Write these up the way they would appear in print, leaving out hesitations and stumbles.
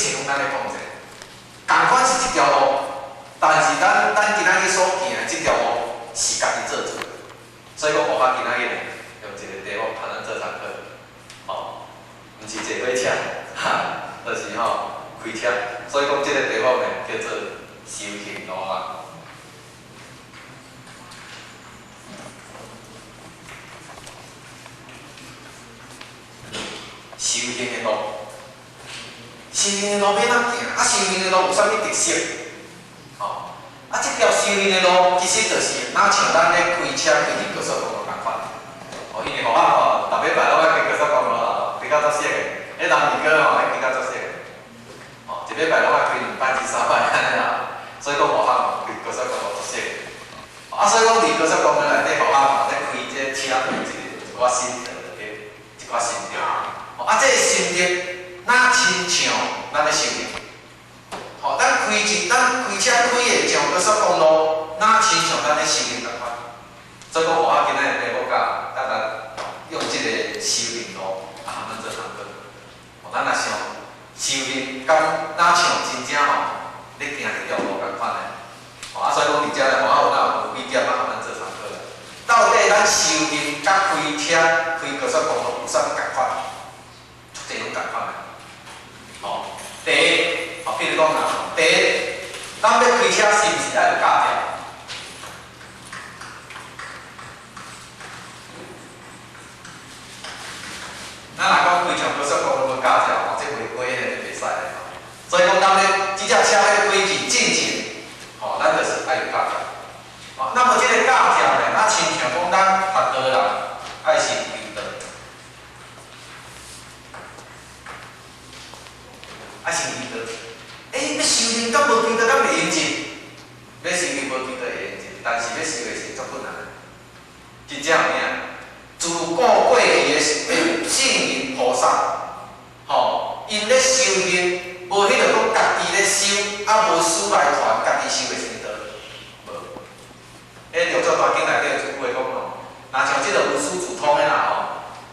切攏咱咧講者，仝款是這條路，但是咱今仔日所行的這條路是家己做主的，所以講我今仔日呢，用一個題目通咱做參考，吼，毋是坐火車，哈，就是吼開車，所以講這個題目呢叫做修行路啊。修行的路，修行的路欲按怎行？啊，修行的路有啥物特色？吼，啊，這條修行的路其實就是若像咱咧開車開佇高速公路仝款。哦，因為互我吼，逐禮拜攏愛開高速公路啦，比較足熟的。彼南二哥吼，彼比較足熟的。吼，一禮拜攏愛開兩擺至三擺按呢啦。所以講互我吼，開高速公路足熟的。啊，所以講佇高速公路內底，互我吼咧開這車，有一寡心得，一寡心得。啊，這個心得，若親像咱咧修行。吼，咱開車開的上高速公路，若親像咱咧修行仝款。所以講，我今仔日題目教，甲咱用這個修行路啊，咱做參考。吼，咱若想修行，敢若像真正吼咧行這條路仝款的。吼，啊，所以講佇遮咧，我有哪有幾點啊，咱做參考啦。到底咱修行佮開車開高速公路有啥物仝款？足濟攏仝款的。吼，第一，吼，比如講啊，第一，咱欲開車是毋是愛有駕照？咱若講開上高速公路無駕照，吼，這違規的就袂使的吼。所以講，咱咧這隻車欲開去進前，吼，咱就是愛有駕照。哦，那麼這個駕照呢，若親像講咱學道人愛先求道，愛先求道。欸，欲修行敢無求道，敢袂用進？欲修行無求道會用進，但是欲修的時足困難的。真正有影，自古過去的聖人菩薩，吼，𪜶咧修行，無彼個講家己咧修，啊無師來傳，家己修會成道，無。彼六祖壇經內底有一句話講吼，若像這個無師自通的啦吼，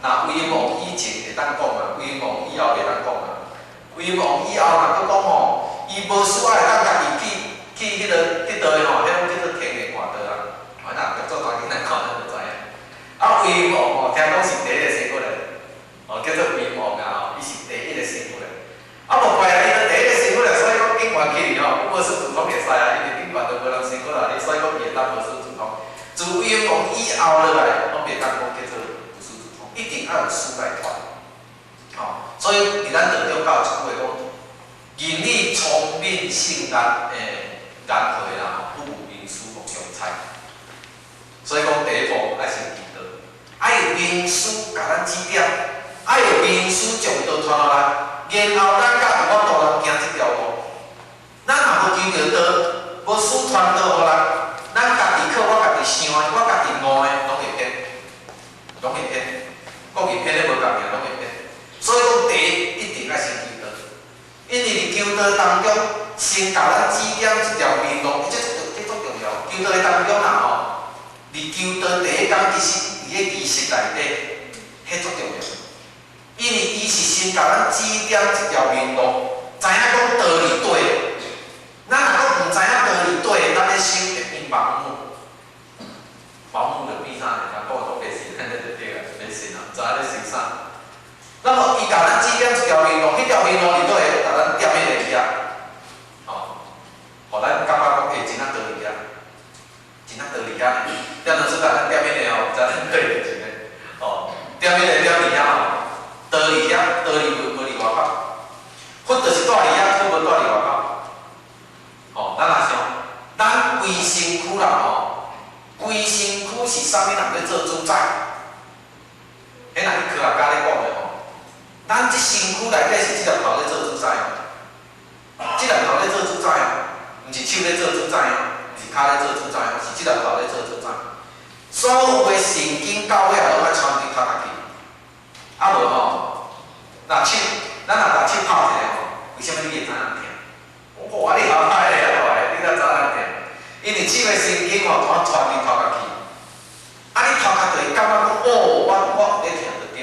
若威望以前會當講啊，威望以後袂當講啊。威望以後若閣講吼，伊無師愛會當家己去彼個得道的吼，彼攏叫做天人換道啊。哦，若六祖壇經來看，咱就知影。啊，威望吼，聽講是第一個生出來，哦，叫做威望啊吼，伊是第一個生出來。啊，無怪啊，伊都第一個生出來，所以講警員去吼，無師自通會使啊，因為警員都無人生出來，所以講伊會當無師自通。自威望以後落來，攏袂當講叫做無師自通，一定愛有師來傳。吼，所以佇咱道中教有一句話講：仁以聰明勝難會啦，吼，不如名師莫相猜。所以講第一步愛先求道，愛有名師共咱指點，愛有名師將道傳予咱，然後咱才有法度來行這條路。咱若無求著道，無師傳道予咱，咱家己靠我家己想的，我家己悟的，攏會偏，攏會偏，國語偏得無仝爾，攏會偏。所以講，第一一定愛先求道，因為佇求道當中，先共咱指點一條明路，這足重要。求道的當中啦吼，佇求道第一工，其實佇个儀式內底，彼足重要。因為伊是先共咱指點一條明路，知影講道理對。咱若講毋知影道理對，咱咧修會變盲目，盲目就變啥呢？人講都袂信，按呢就對啊，袂信啊，毋知影咧修啥。那麼伊共咱指點一條明路，彼條明路佇佗會？共咱點彼个去啊，吼，予咱感覺講，欸，真正道理啊，真正道理啊！點老師共咱點彼个吼，毋知咱對毋是呢？吼，點彼個點佇遐吼，道理遐，道理無佇外口，佛就是蹛佇遐，佛無蹛佇外口。吼，咱若想，咱規身軀啦吼，規身軀是啥物人咧做主宰？彼若去科學家咧講的吼，咱這身軀內底是這粒頭咧做主宰哦，這粒頭咧做主宰哦，毋是手咧做主宰哦，毋是跤咧做主宰哦，是這粒頭咧做主宰。所有的神經到尾攏愛傳佇頭殼去，啊無吼，若手，咱若逐手拍一下吼，為啥物你會知影疼？哇！你好歹咧，你哪知影疼？因為手的神經吼，全傳佇頭殼去，啊，你頭殼就會感覺講，哦，我有咧疼就對。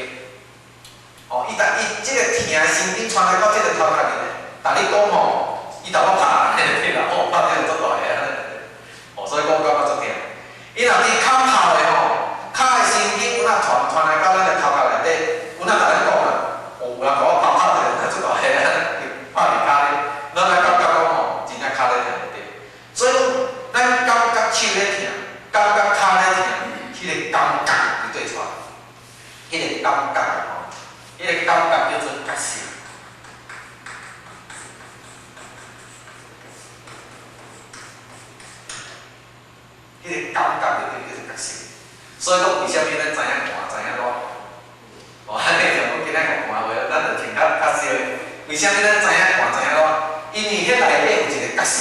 哦，伊但伊這個疼的神經傳來到這個頭殼裡咧，逐日講吼，伊頭殼拍，對啦，吼，拍這個足大个，哦，所以講感覺足疼。伊若佇跤頭的吼，跤的神經有哪傳傳來到咱的頭殼內底，有哪共咱講啊？哦，有人共我拍拍一个足大个，拍佇跤咧，咱來感覺講吼，真正跤咧疼著對。所以講，咱感覺手咧疼，感覺跤咧疼，彼個感覺佇佗出來？彼個感覺吼，彼個感覺叫做覺性。彼個感覺就叫做覺性。所以講，為啥物咱知影寒，知影熱？哦，按呢像講今仔講寒話，咱就穿較較少的。為啥物咱知影寒，知影熱？因為彼內底有一個覺性，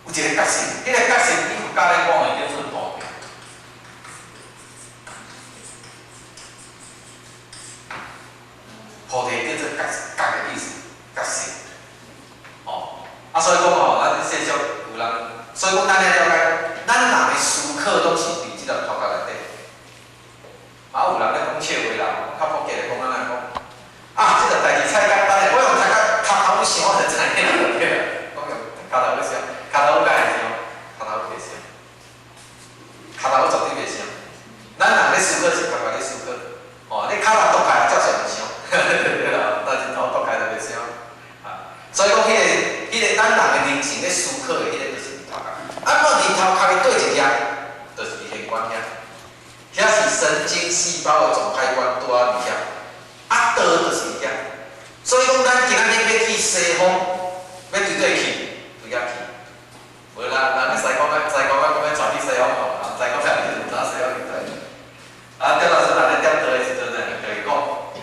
有一個覺性，彼個覺性，以佛教咧講的叫做道。菩提叫做覺覺的意思，覺性。哦，啊，所以講吼，咱世俗有人，所以講咱愛了解，咱人的思考攏是佇這粒頭殼內底。啊，有人咧講笑話啦，較樸實來講，按怎講？啊，這個代誌太簡單嘞，我用頭殼頭頭想我就知影對啦。講用跤頭去想，跤頭敢會想？跤頭袂想，跤頭絕對袂想。咱人咧思考是頭殼咧思考，哦，你跤頭剁開，照常會想。對啦，但是頭剁開就袂想。啊，所以講，彼個咱人的靈性咧思考的，彼個就是佇頭殼。啊，莫佇頭殼的佗一頁，就是佇玄關遐，遐是神經細胞的總開關，拄仔佇遐。啊，道就是佇遐。所以講，咱今仔日欲去西方，欲對佗去，對遐去。無啦，人咧西講啊，西講啊，講欲帶去西方吼，人知講啥物，就毋知西方佇佗。啊，貂老師若咧點道的時陣呢，就伊講：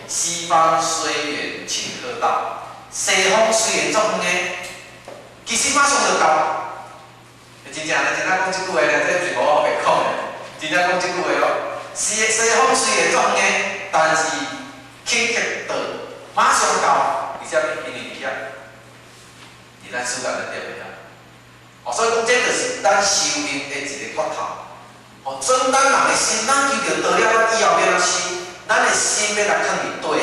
西方雖遠，頃刻到。西方雖然足遠的，其實馬上就到。真正，真正講這句話呢，這毋是無我白講的，真正講這句話哦。西西方雖然足遠的，但是頃刻到，馬上到。為啥物？因為佇遐，佇咱世間咧點的遐。哦，所以講這就是咱修行的一個訣頭。哦，將咱人的心，咱求著道了，咱以後欲按怎修？咱的心欲來囥佇佗。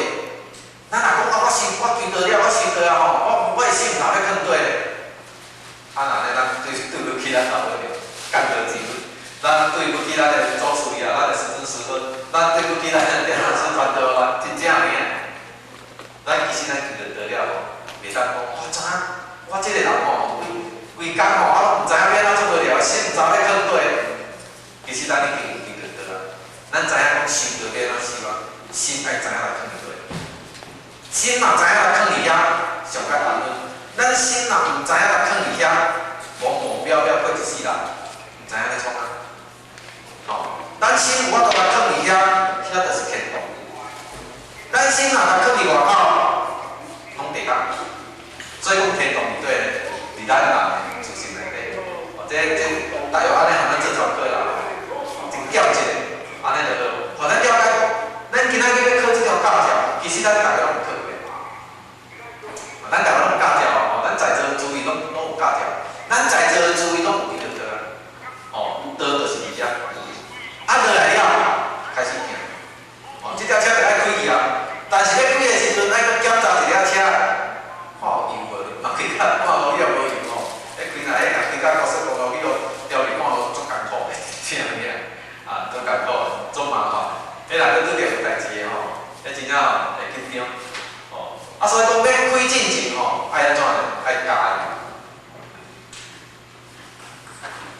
咱若講啊，我修我求道了，我修道啊吼，我的心毋通欲囥佗咧。啊，若呢，咱對對不起咱老母娘，感得之分。咱對不起咱的祖師爺，咱的師尊師父，咱對不起咱的老師傳道啊，真正有影。咱其實咱求著道了吼，袂當講我知影，我這個人吼，規規工吼，我攏毋知影欲按怎做無聊，心毋知欲囥佗。其實咱已經有求著道啊，咱知影講修道欲按怎修啊，心愛知影來囥佇佗。心若知影來囥佇遐，上較安穩。咱心若毋知影來囥佇遐，無無飄飄過一世人，毋知影咧創啥。吼，咱心有法度來囥佇遐，遐就是天堂。咱心若來囥佇外口，攏地獄。所以講天堂佇佗呢？佇咱人的自心內底。哦，這大約按呢予咱做參考啦。真教一下，按呢就好。予咱了解講，咱今仔日欲考這張駕照，其實咱逐家攏有考過。咱逐家攏有駕照哦，咱在座諸位攏有駕照，咱在座的諸位攏有求著道啊。哦，道就是佇遮。啊，落來了，開始行。哦，這條車就愛開去啊，但是欲開的時陣，愛閣檢查一下車，看有油無？嘛開甲半路了無油吼，彼開若彼若開到高速公路去予調去半路足艱苦的，真有影，啊，足艱苦，足麻煩。彼若閣拄著有代志的吼，彼真正吼會緊張。哦，啊，所以講欲開進前吼，愛按怎呢？愛加油，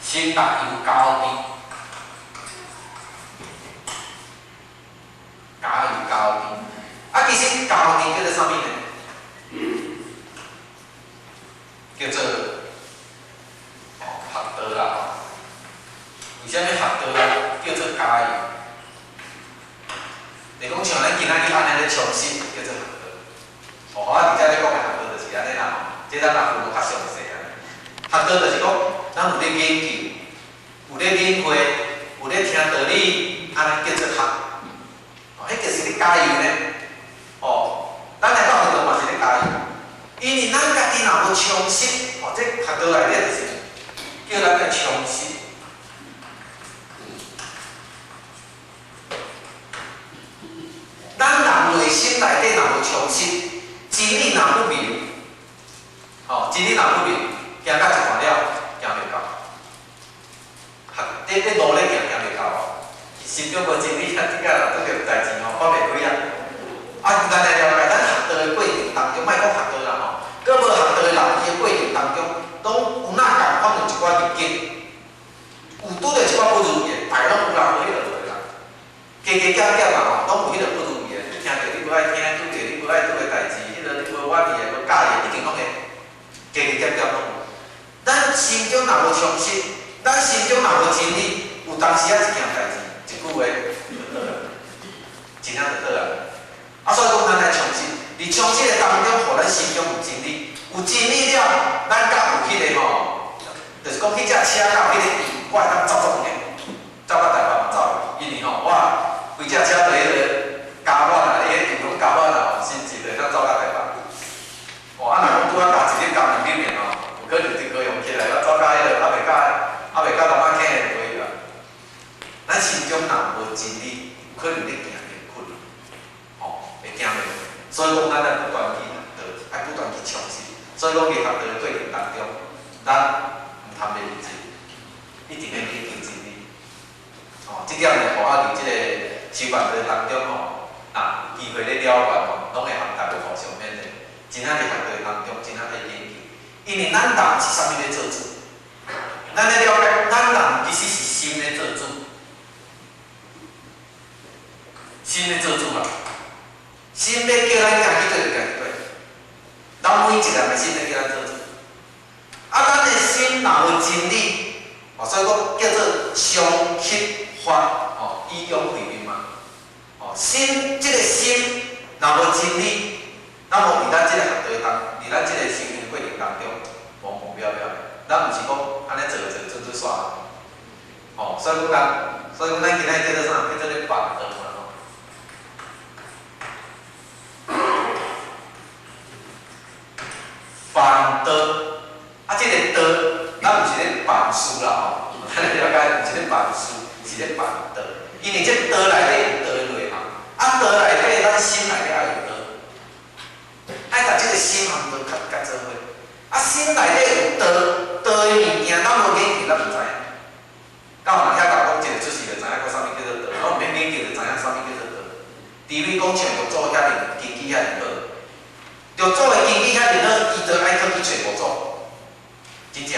先共油加予，加油加予。啊，其實加予叫做啥物呢？叫做哦學道啦。為啥物學道叫做加油？就講像咱今仔日按呢咧充實，叫做學道。哦，我佇遮咧講的學道就是按呢啦吼，這咱若分較詳細啊。學道就是講，咱有咧研究，有咧領會，有咧聽道理，按呢叫做學。哦，彼就是咧加油呢。哦，咱來到學堂嘛是咧加油，因為咱家己若無充實，哦，這學道內底就是叫咱來充實。咱人內心內底若無充實，真理若不明，真理若不明，行到一半了，行袂到。學你你路咧行行袂到哦，心中無真理啊，這個若拄著代誌吼，放袂開啊。啊，咱來了解，咱學道的過程當中，莫講學道啦吼，閣無學道的人，伊的過程當中，攏有哪仝款有一寡逆境，有拄著一寡不如意的，大家攏有啦，無彼個無啦，加加減減嘛吼，攏有彼個不如意的。你聽著你無愛聽，拄著你無愛拄的代誌，彼個你無滿意的、無佮意的，一定攏會加加減減攏有。咱心中若無充實，咱心中若無真理，有當時仔一件代誌，一句話就倒啊，真正就倒啊。啊，所以講咱愛充實，佇充實的當中，予咱心中有真理，有真理了，咱才有彼個吼，就是講彼隻車才有彼個油，我會當走足遠，走到台北嘛走。因為吼，我規隻車佇彼個加滿啊，伊彼油攏加滿啊，甚至就會當走到台北。哦，啊，若講拄仔加一粒加兩粒爾吼，有可能佇高雄起來，我走到彼個猶未到南仔坑就無去啊。咱心中若無真理，有可能咧行會困，吼，會行袂。所以講，咱愛不斷去學道，愛不斷去充實。所以講，佇學道的過程當中，咱毋通袂認真，一定愛去求真理。哦，這點呢，予我佇這個修辦道當中吼，若有機會咧了願吼，攏會和大家互相勉勵。真正佇學道當中，真正愛研究，因為咱人是啥物咧做主？咱咧了解，咱人其實是心咧做主，心咧做主啊！心欲叫咱行去佗就行去佗，咱每一個人的心咧叫咱做主。啊，咱的心若無真理，哦，所以講叫做常乞法，哦，以勇為名嘛。哦，心這個心若無真理，那麼佇咱這個學道當，佇咱這個修行過程當中，模模糊糊的。咱毋是講按呢做做做做煞，哦，所以講咱，所以講咱今仔叫做啥？叫做咧辦道嘛吼。辦道，啊，這個道，咱毋是咧辦事啦吼，咱了解，毋是咧辦事，是咧辦道。因為這道內底有道的內涵，啊，道內底咱心內底也有道，愛共這個心和道較較做伙。啊，心內底有道，道的物件，咱無研究，咱毋知影。到若遐共講一個出世就知影講啥物叫做道，攏毋免研究就知影啥物叫做道。除非講像六祖遐爾根基遐爾好，六祖的根基遐爾好，伊就愛閣去揣五祖。真正，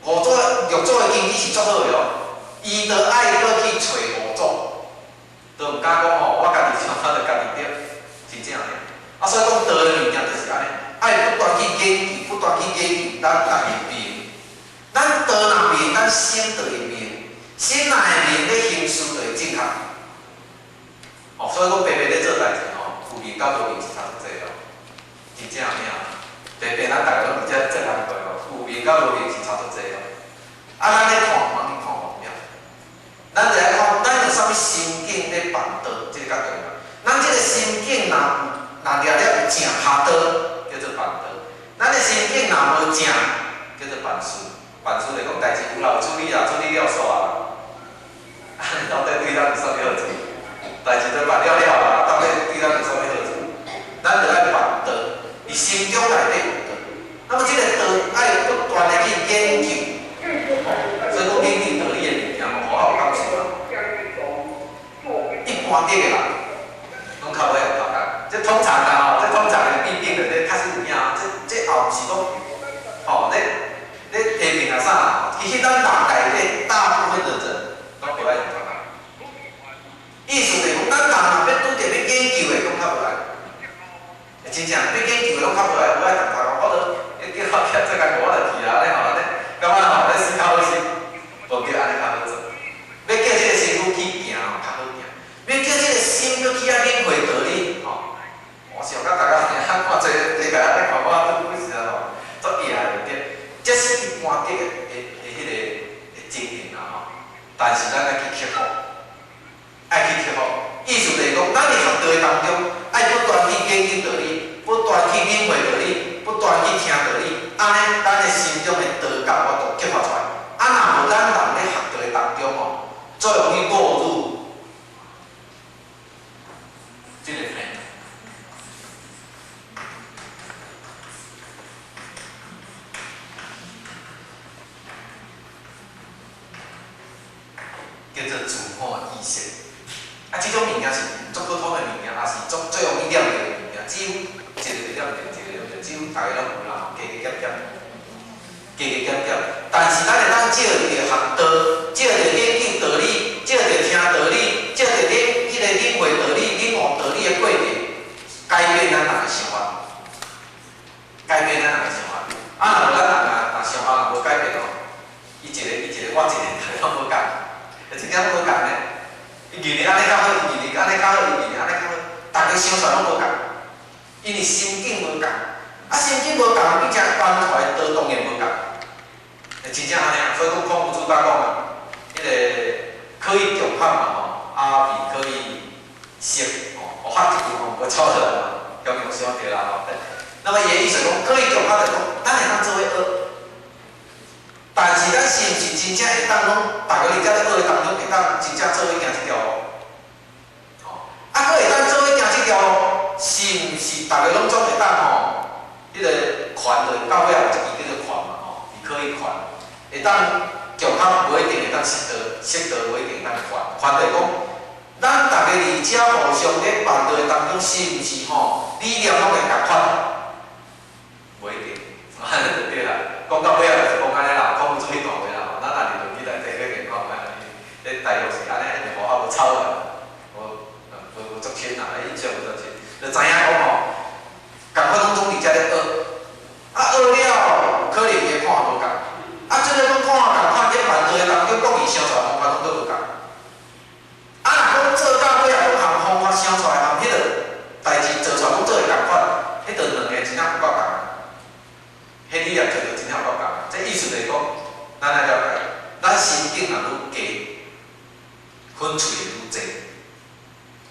五祖六祖的根基是足好的哦，伊就愛閣去揣五祖，都毋敢講吼，我家己想法就家己對，真正的。啊，所以講道的物件就是按呢，愛不斷去研究，不斷去研究，咱才會明。咱道若明，咱心就會明，心若會明，咧行事就會正確。哦，所以講白白咧做代誌吼，有明佮無明是差足濟哦，真正有影。白白咱逐个攏佇遮做工課哦，有明佮無明是差足濟哦。啊，咱咧看，毋通去看外表，咱就愛看咱有啥物心境咧辦道，這個較重要。咱這個心境若有，若掠了有正下道，叫做辦道；咱的心境若無正，叫做辦事。辦事就講代誌有啦，有處理啦，處理了煞啦。啊，到底對咱有啥物好處？代誌都辦了了啦，到底對咱有啥物好處？咱就愛辦道，佇心中內底有道。那麼這個道愛不斷的去研究，所以講研究道理的物件，吼，我有感受啦。一般的人，攏較無愛用頭殼。這通常啦吼，這通常的必定的，這較實有影。這這後毋是講，吼，咧咧批評啊啥？其實咱人內底大部分的人攏無愛用頭殼。意思就是講，咱人若欲拄著欲研究的，攏較無愛。真正欲研究的攏較無愛，無愛動頭殼。我都叫我起來做工課，我就去啊，按呢吼，按呢感覺吼咧思考是無叫按呢較好做。欲叫這個身軀去行吼，較好行；欲叫這個心閣去遐領會道理吼。我想甲大家聽，看這個這個按呢看我都時陣吼，足厲害的對。這是一般的的的彼個的情形啦吼。但是咱愛去克服，愛去克服。意思就是講，咱佇學道的當中，愛不斷去研究道理，不斷去領會道理，不斷去聽道理，按呢，咱的心中的道才有法度激發出來。啊，若無咱人咧學道的當中吼，最容易落入這個坑。自我意識。啊，這種物件是足普通的物件，也是足最容易念著的物件。只有一個就念著，一個念著，只有逐个攏有啦，加加減減，加加減減。但是咱會當藉著學道，藉著研究道理，藉著聽道理，藉著領彼個領會道理、領悟道理的過程，改變咱人的想法，改變咱人的想法。啊，若無咱人啊，若想法若無改變哦，伊一個伊一個，我一個，逐个攏無仝，真正攏無仝呢。伊認為按呢較好，伊認為按呢較好，伊認為按呢較好，逐个想出來攏無仝，因為心境無仝，啊心境無仝，變成關懷的道當然無仝，真正按呢啊，所以講孔夫子甲講啊，彼个可以共合嘛吼，啊比可以釋吼，我發一句吼，無抄出來嘛，強強想著啦吼。那麼伊的意思講，可以共合就講，咱會當做伙學，但是咱是毋是真正會當攏，逐个佇遮咧學的當中，會當真正做伙行這條路？吼，啊，閣會當做伙行這條路，是毋是逐个攏總會當吼？彼个權就到尾也有一支叫做權嘛吼，伊可以權，會當共合無一定會當釋道，釋道無一定會當權，權就是講，咱逐个佇遮互相咧辦道的當中，是毋是吼理念攏會仝款？無一定，按呢就對啦。講到尾仔就是講按呢啦，講不出彼段話啦吼。咱若佇論語內底去研看覓，咧大約是按呢，因為戶口無抄來，無無無足深啦，印象無足深，就知影講吼，仝款攏總佇遮咧學，啊學了可能伊的看法無仝，啊這个講看法仝款，咧辦道的當中講伊想出來方法攏閣無仝。啊若講做到尾仔講含方法想出來含彼个代誌做出來攏做會仝款，彼著兩個真正有夠仝。彼理念就真正有夠仝。這意思就是講，咱愛了解，咱心境若愈低，粉喙會愈濟。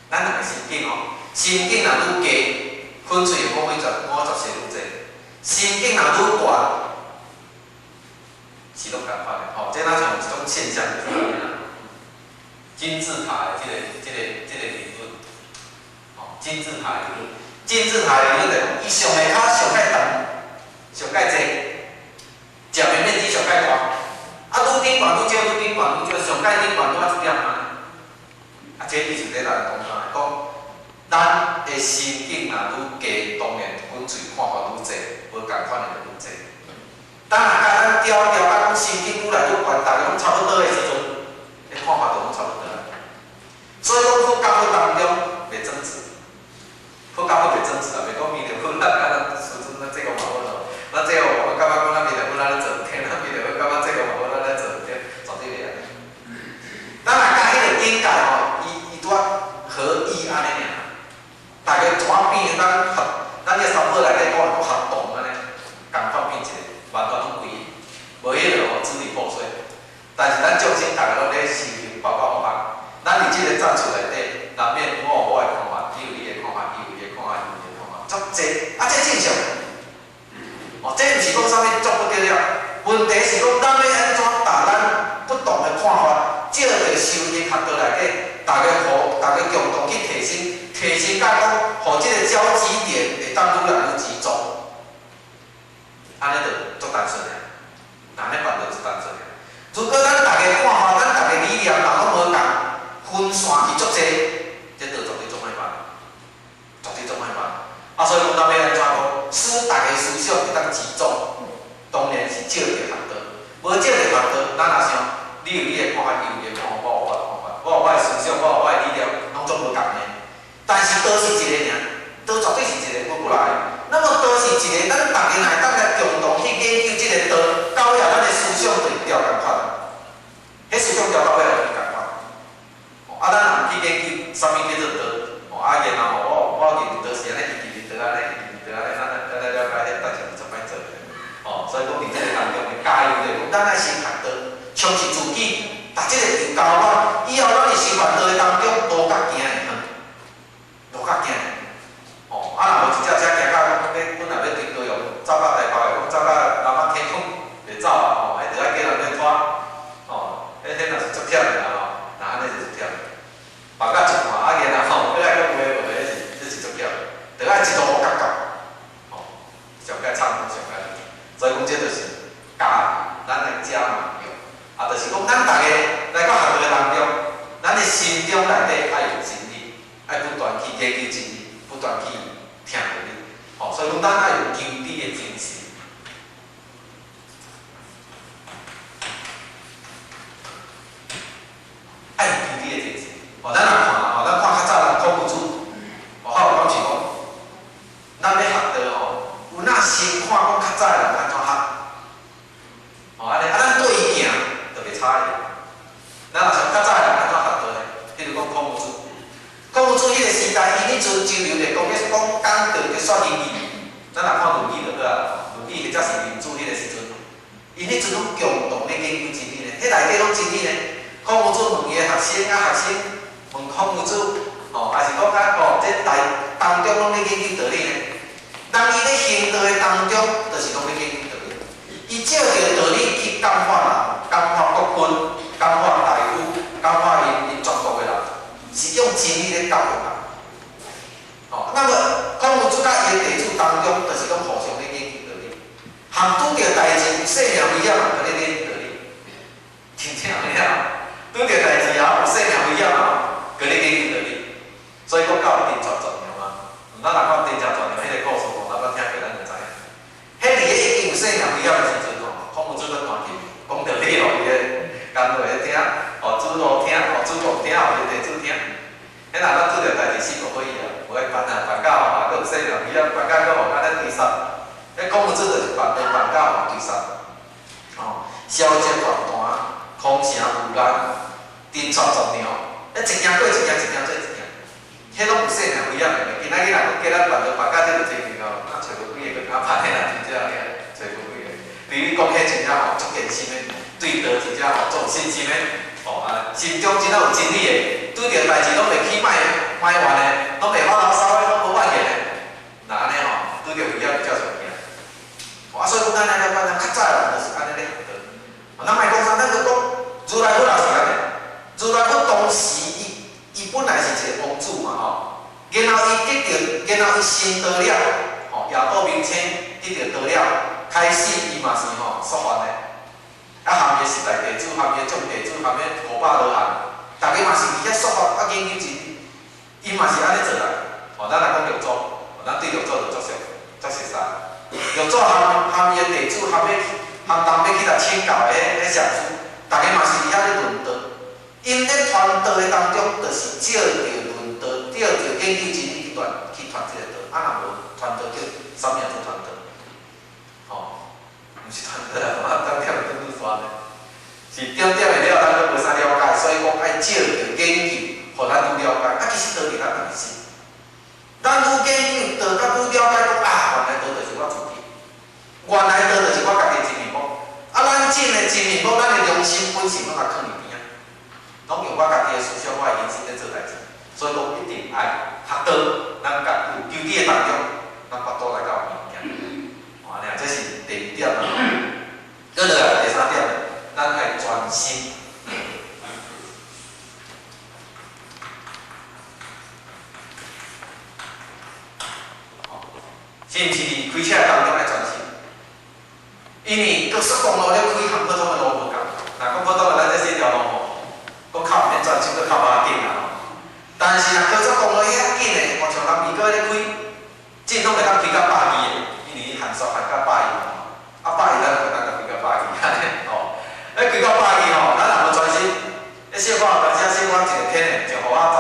咱人的心境哦，心境若愈低，粉喙會五十五十歲愈濟。心境若愈懸，是攏仝款的吼。這若像一種現象就是按呢啦。金字塔的這個理論，吼，金字塔的理論，金字塔的理論就是講，伊上下跤上蓋重，上蓋濟，食的面積上蓋大，啊，愈頂懸愈少，愈頂懸愈少，上蓋頂懸拄仔一點仔。啊，這意思咧來講啥？講咱的心境若愈低，當然粉喙看法愈濟，無仝款的就愈濟。當若共咱調調甲講心境愈來愈懸，逐个攏差不多的時陣，彼看法就攏差不多啦。所以講佛佮佛當中袂爭執，佛佮佛袂爭執啦，袂講彌勒佛咱咱師尊咱這個嘛好咯，咱這個我感覺講咱彌勒佛咱咧做毋對，咱彌勒佛感覺這個嘛好，咱咧做毋對，絕對袂按呢。咱若佮彼个境界吼，伊伊拄仔合一按呢爾，逐个怎變？咱合，咱這三寶內底講講合同按呢，仝款變一個，完全攏歸一，無彼个吼支離破碎。但是咱眾生逐个攏咧修行，包括我，咱佇這个戰場內底，難免我有我的看法，你有你的看法，伊有伊的看法，伊有伊的看法，足濟，啊，這正常。哦，這毋是講啥物足不得了，問題是講咱欲按怎把咱不同的看法，藉著修行學道內底，逐个互逐个共同去提升，提升到講，予這個交集點會當愈來愈集中，按呢就足單純的，按呢辦就足單純的。如果咱逐个看法，咱逐个理念嘛攏無仝，分散去足濟，這道絕對足歹辦，絕對足歹辦。啊，所以講咱欲按怎講，使逐个思想會當集中，當然是藉著學道。無藉著學道，咱若想，你有你的看法，伊有伊的看法，我有我的看法，我有我的思想，我有我的理念，攏總無仝的。但是道是一个爾，道絕對是一個，無幾來。那麼道是一個，咱逐个若會當來共同去研究這個道，到尾咱的思想就會調仝款。彼思想調到尾就會仝款。啊，咱若毋去研究啥物叫做道，哦，啊，然後我認為道是按呢，伊認為道按呢，伊認為道按呢，咱來了解，彼代誌是足歹做的。哦，所以講佇這個當中的加油就是講，咱愛先學道，充實自己，把這個就交我，以後咱佇修辦道的當中，路較行會遠，路較行會遠。哦，啊，若無一隻車行到講欲本來欲佇高雄走到台北的，講走到南北天空袂走啊，吼，彼著愛叫人咧拖，吼，彼若是足忝的啦吼，若按呢就足忝的。別到一半啊，然後欲來講話無，彼是這是足忝的，著愛一路甲到，吼，上蓋暢通上蓋。所以講這就是加，咱來加嘛用，啊，就是講咱逐个來到學道的當中，所以講，咱愛有求知的精神。愛有求知的精神。哦，咱若看吼，咱看較早人孔夫子，哦，我有講是講，咱欲學道吼，有哪先看講較早的人按怎學？哦，按呢，啊，咱對伊行就袂差伊。咱若像較早的人按怎學道呢？彼如講孔夫子，孔夫子彼个時代，伊彼陣周遊列國，咧講講道叫說仁義。咱若看《論語》就好啊，《論語》或者是《孟子》彼个時陣，𪜶彼陣攏共同咧研究真理呢，彼內底攏真理呢。孔夫子問伊的學生，啊學生問孔夫子，吼，也是講啊，哦，這大當中攏咧研究道理呢。人伊咧行道的當中，就是攏咧研究道理。伊借著道理去感化人，感化國君，感化大夫，感化𪜶全國的人，是用真理咧教育人。哦，那麼孔夫子佮伊的弟子當中，就是講互相咧研究道理。含拄著代誌有生命危險，嘛，閣咧研究道理。真正有影，拄著代誌啊，有生命危險啊，閣咧研究道理。所以講到真傳十娘啊，咱若看真傳十娘彼个故事吼，咱捌聽過，咱就知影。彼佇咧已經有生命危險的時陣吼，孔夫子閣彈琴講道理予伊的干落咧聽，予子路聽，予子貢聽，予伊弟子聽。彼若咱拄著代誌死無可以啊，無愛辦啊，辦到吼，閣有生命危險，辦到閣予按呢追殺。彼孔夫子就是辦道辦到予追殺，吼，蕭節斷彈，空城無難，真傳十娘，彼一件過一件，一件做一件，彼攏有生命危險的。今仔日若講叫咱辦道辦到這个情形吼，那揣無幾个閣較歹啦，真正爾，揣無幾个。比如講，彼真正吼足虔心的，對道真正吼足有信心的，吼啊，心中真正有真理的，拄著代誌攏袂起歹歹怨的，攏袂發牢騷的，攏無怨言的。若按呢吼，拄著危險才上行。啊，所以講咱來了解，咱較早的人就是按呢咧學道。咱莫講啥，咱閣講如來佛也是按呢。如來佛當時，伊本來是一个王子嘛吼，然後伊得著，然後伊成道了，吼，夜渡明星得著道了，開始伊嘛是吼說法的，啊，含伊十大弟子，含伊眾弟子，含彼500羅漢，逐家嘛是佇遐說法啊研究真理，伊嘛是按呢做來。吼，咱若講六祖，咱對六祖就足熟，足熟悉。六祖含伊的弟子，含欲含當欲去來請教的彼上師，逐家嘛是佇遐咧論道。𪜶咧傳道的當中，就是借著論道，借著研究真理去傳這個道。啊，若無傳道叫啥物名做傳道？吼，毋是傳道啦，點點拄拄煞呢？是點點的了，咱閣無啥了解，所以講愛借著研究，予咱愈了解。啊，其實道理咱家己知。咱愈研究，道甲愈了解，講啊，原來道就是我自己，原來道就是我家己真面目。啊，咱真的真面目，咱的良心本性攏共囥佇邊仔，攏用我家己的思想、我的人生咧做代誌。所以講一定愛學道，咱家有求知的當中，咱腹肚內較有物件。哦，按呢，這是第二點啦。閣落來第三點，咱愛專心。是毋是開車當中愛專心？因為高速公路咧開和普通的路無仝，若講普通的咱這四條路吼，閣較毋免專心，閣較無要緊啦吼。但是若高速公路遐緊的，哦，像南美哥咧開，盡攏會當開到120的，因為限速限到百二吼，啊百二咱就會當開到百二按呢吼。咧開到百二吼，咱若無專心，咧小可有當時小可一個天的，就予我昨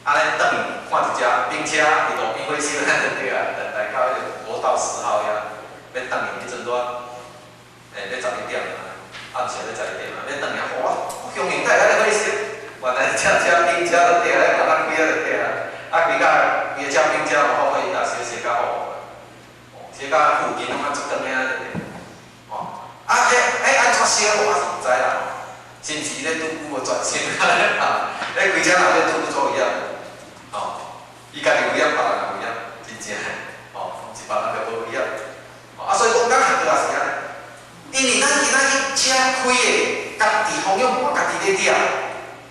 按呢轉去看一隻兵車佇路邊火燒，咱就對啊，來到彼個國道10號遐，欲轉去彼陣拄仔，欲11點啊，暗時欲11點啊，欲轉去，我鄉下哪會按呢火燒？原來這車兵車都對啊，慢慢開啊就對啊，啊開到規个車兵車有發揮伊若燒燒甲好，燒甲附近攏啊足長的啊就對，哦，啊，彼按怎燒我是毋知啦，是毋是咧拄久無專心啊？咧開車若咧拄久做危險，吼，伊家己危險，別人也危險，真正的，吼，毋是別人就無危險，啊，所以講咱學道也是按呢，因為咱今仔日車開的，家己方向盤家己咧掠，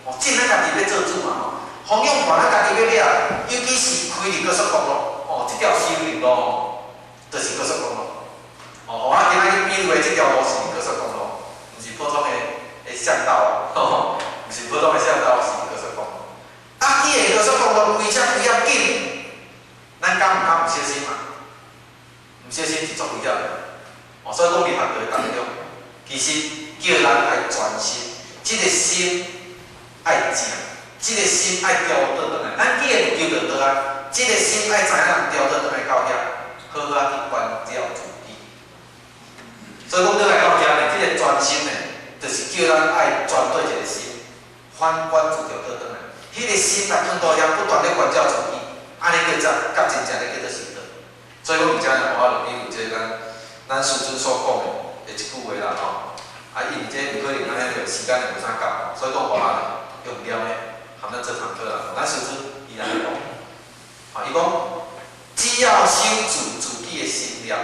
哦，進咱家己欲做主嘛吼，方向盤咱家己欲掠，尤其是開佇高速公路，哦，這條修行路吼，就是高速公路，哦，予我今仔日比喻的這條路是高速公路，毋是普通的巷道，吼，毋是普通的巷道，是高速公路。啊，既然高速公路開車開遐緊，咱敢毋敢毋小心嘛？毋小心是足危险的。哦，所以講佇學道當中，其實叫咱愛專心，這個心愛正，這個心愛調倒轉來。咱既然有求著道啊，這個心愛知影調倒轉來到遐，好好仔去關照自己。所以講倒來到遮呢，這個專心呢，就是叫咱愛專對一個心，反觀自調倒轉來。彼個心來放到遐，不斷咧關照自己，按呢叫做，佮真正咧叫做修道。所以講，佇遮呢，我就比如這咱師尊所講的一句話啦吼。啊，因為這有可能按呢就時間就無啥夠，所以講我用念的含咱這堂課啦。咱師尊伊按呢講，啊，伊講只要守住自己的心念，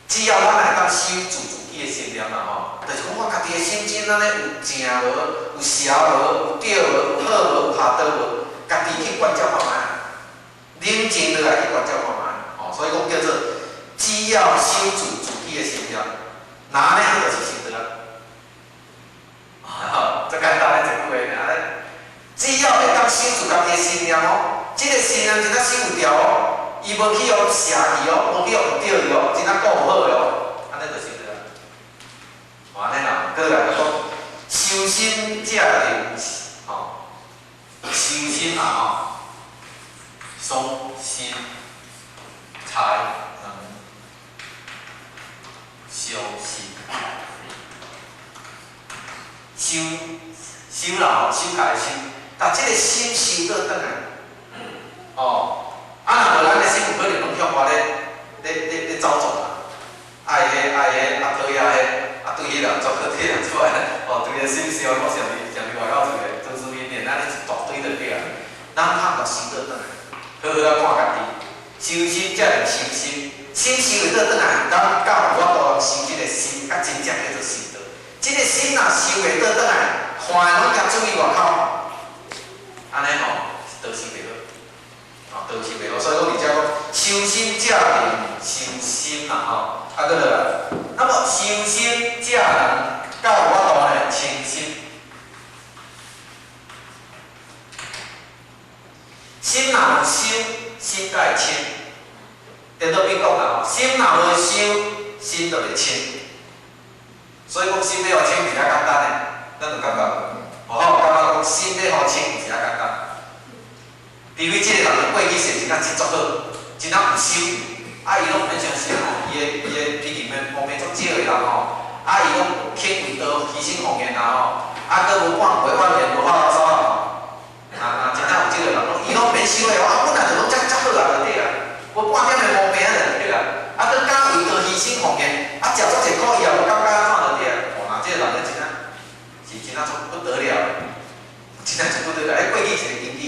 只要咱會當守住自己的心念啦吼，就是講我家己的心真按呢有正無，有邪無，有對無，有好無，有下道無，家己去關照看覓，冷靜落來去關照看覓，吼，所以講叫做只要守住自己的心念，那按呢彼就是修道啊！吼，足簡單的一句話爾，按呢，只要會當守住家己的心念哦，這個心念真正守有牢哦，伊無去予邪去哦，無去予毋對去哦，真正顧有好的哦，按呢就修道啊。按呢啦，閣來閣講，修心者能，吼，修心啊吼，修心才能修心，修修啦吼，修家的修，把這個心修倒轉來，哦，啊若無咱的心有可能攏向外咧走走啦，愛彼愛彼，啊討厭彼，啊對彼人做好，對彼人做安尼，哦，對個心想講啥物啥物外口一個祖師面念，按呢一大堆就對啊。咱通共修倒轉來，好好仔看家己，修心才能修心，心修會倒轉來，咱才有法度修這個心，才真正叫做修道。這個心若修袂倒轉來，看的攏共注意外口，按呢吼，道修袂好，哦，道修袂好。所以講佇遮講，修心者能修心啦，吼，啊，閣落來，那麼修心者能才有法度呢清心。心若有修，心才會清。顛倒比講啦，心若無修，心就袂清。所以講心欲予清是遮簡單的，咱就感覺無？哦，感覺講心欲予清是遮簡單。除非這個人過去世真正真足好，真正有修，啊，伊攏毋免傷心吼，伊的脾氣免毛病足少的人吼，啊，伊攏肯為道犧牲奉獻啊吼，啊，閣無半句怨言，無發牢騷吼。啊，真正有這個人，伊攏毋免修的哦，啊，本來就攏遮遮好啊，就對啊，無半點的毛病就對啊，啊，閣敢為道犧牲奉獻，啊，食足濟苦伊也無感覺按怎就對啊。哦，若這個人咧真正是真正足不得了的，真正足不得了，彼過去一個根基。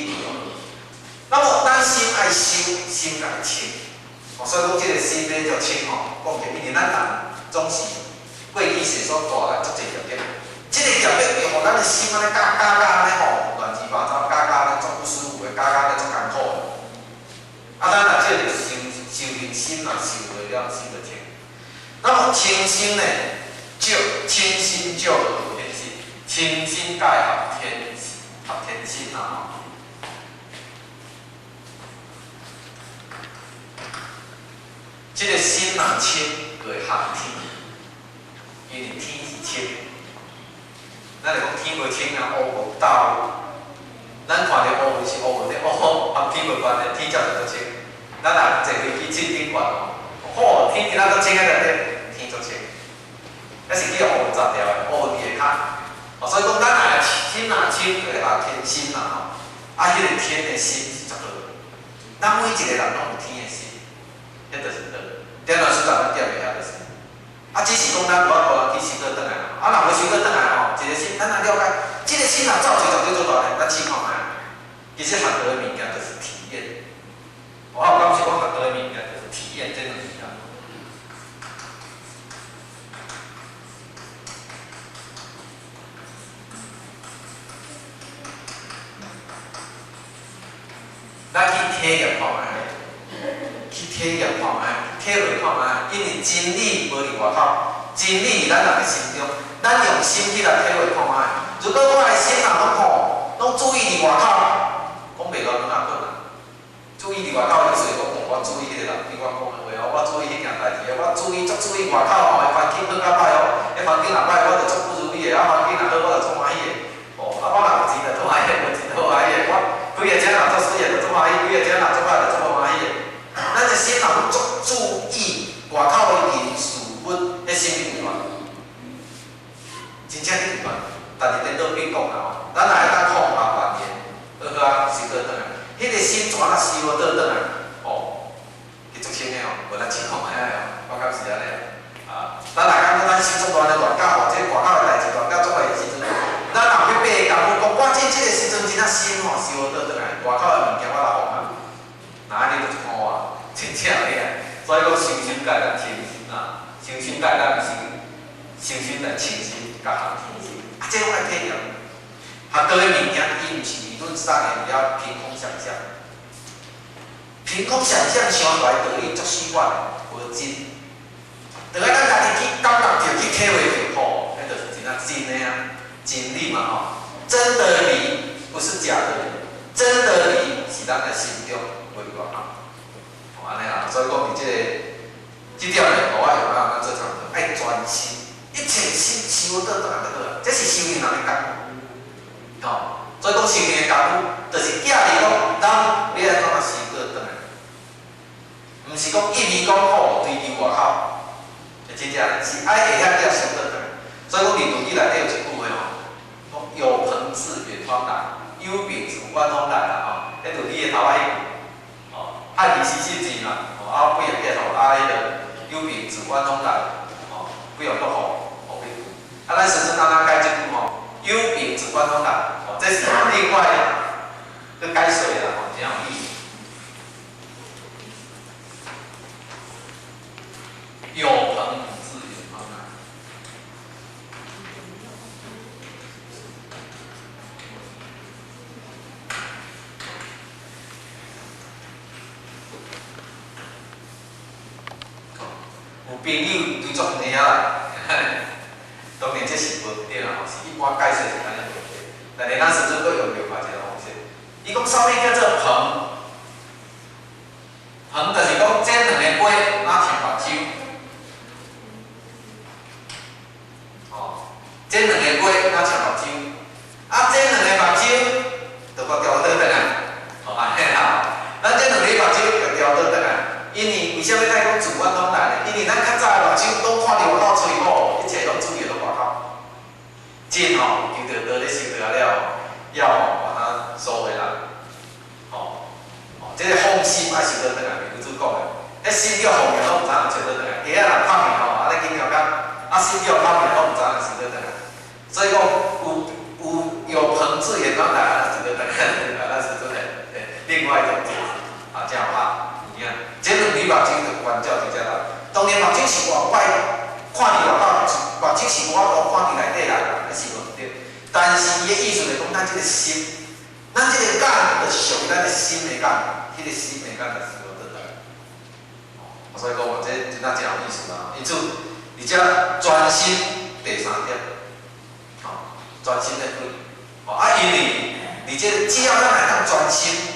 那麼咱心愛修，心愛清，哦，所以講這個心欲足清吼，講起因為咱人總是過去世所帶來足濟業力，這個業力會予咱的心按呢加加加按呢吼，亂七八糟，加加按呢足不舒服的，加加按呢足艱苦的。啊，咱若這個修修行心若修袂了，心就清。那麼清心呢，照清心照天心，清心蓋合天合天心啊吼。這個心若清，就會合天，因為天是清。咱就講天無清啊，烏雲罩。咱看著烏雲是烏雲咧，烏和天無關係，天才就足清。咱若坐飛機進頂懸吼，吼，天今仔足清的對，天足清。抑是去予烏雲罩掉的，烏雲佇下跤。哦，所以講咱若心若清，就會合天心啦吼。啊，彼個天的心是足好的。咱每一個人攏有天的心，彼就是道。點老師咱踮的遐就是。啊，只是講咱無法度人去修倒轉來啦。啊，若無修倒轉來吼，一個心，咱若了解，這個心若造作絕對足大的，咱試看覓。其實學道的物件就是體驗。我感覺講學道的物件就是體驗這兩物件。咱去體驗看覓，去體驗看覓，體會看覓，因為真理無佇外口，真理佇咱人的心中，咱用心去來體會看覓。如果我的心若攏吼，攏注意佇外口，講袂牢攏也困難。注意佇外口，意思講。我注意彼个人对我讲的话哦，我注意彼件代志哦，我注意足注意外口吼，环境好甲歹哦，彼环境若歹，我就足不如意的；啊，环境若好，我就足欢喜的。哦，啊，我若有錢就足歡喜，無錢就歡喜的。我開个車若足媠的，就足歡喜；開个車若足歹，就足無歡喜的。咱的心若足注意外口的人事物，彼心會亂，真正去亂。但是顛倒變講啦吼，咱若會當放下怨言，好好啊，修倒轉來，彼個心怎啊修倒轉來？哦，伊足輕的哦，無咱試看覓哦，我感覺是按呢啊。咱若感覺咱心足亂的亂到吼，這外口的代誌亂到足壞的時陣，咱若去爬功夫，講我這個時陣真正心吼修倒轉來，外口的物件我來放下，那按呢就一箍啊，真正的啊。所以講修心界咱清心啊，修心界咱修修心來清心，佮含天心，啊，這攏愛體驗。學道的物件，伊毋是理論上的，不要憑空想象。憑空想象想出來道理足死板的，無真。就愛咱家己去感覺著，去體會著，吼，彼就是真正真的啊，真理嘛吼。真的理不是假的理，真的理是咱的心中無外口。哦，按呢啦，所以講佇這個這點呢，予我用啊，咱做參考，愛專心，一切心修倒轉來就好啊，這是修行人的功夫。吼，所以講修行的功夫，就是寄佇講，咱欲按怎修倒轉來，毋是講一味講好追求外口，真正是愛會曉寄修倒轉來。所以講佇論語內底有一句話吼，講有朋自遠方來，有病自遠方來啦吼，彼論語的頭仔彼句，吼，漢字四四字嘛，吼，啊幾個結束，啊彼个有病自遠方來，吼，幾樣都好，吼彼句。啊，咱師尊按怎解這句吼？有病自遠方來，吼，這是另外閣解說啦，吼，真有意思。有朋自遠方來。有朋友對足遠遐來，當然這是無對啦吼，是一般解說是按呢無對。但是咱師尊閣用另外一個方式，伊講啥物叫做朋？朋就是講這兩个杯若像目睭，吼，這兩個杯若像目睭，啊，這兩个目睭就閣調倒轉來，吼，按呢啦。咱這兩个目睭就調倒轉來，因為為啥物愛講自遠方來呢？因為咱較早的目睭攏看著外口喙吼，一切攏注意攏外口。真吼，求著道咧修道了，要吼把它收回來，吼，吼，這個放心愛收倒轉來，明主講的，彼心叫放下，攏毋知影收倒轉來。鞋仔若拍去吼，啊咧緊張感，啊心叫拍去，攏毋知影收倒轉來。所以講有朋自遠方來，啊收倒轉來，啊咱是真的，另外一種解釋，啊，這樣話，有影。這兩縷目睭就關照佇遮啦。當然目睭是外擺看佇外口，目睭是無法度看佇內底來啦，彼是無毋對。但是伊的意思就是講，咱這個心，咱這個眼就是屬於咱的心的眼，彼個心的眼就是無倒轉來。哦，所以講嘛，這真正真有意思啦。因此，佇遮專心第三點，吼，專心的開。吼，啊，因為佇這個只要咱會當專心，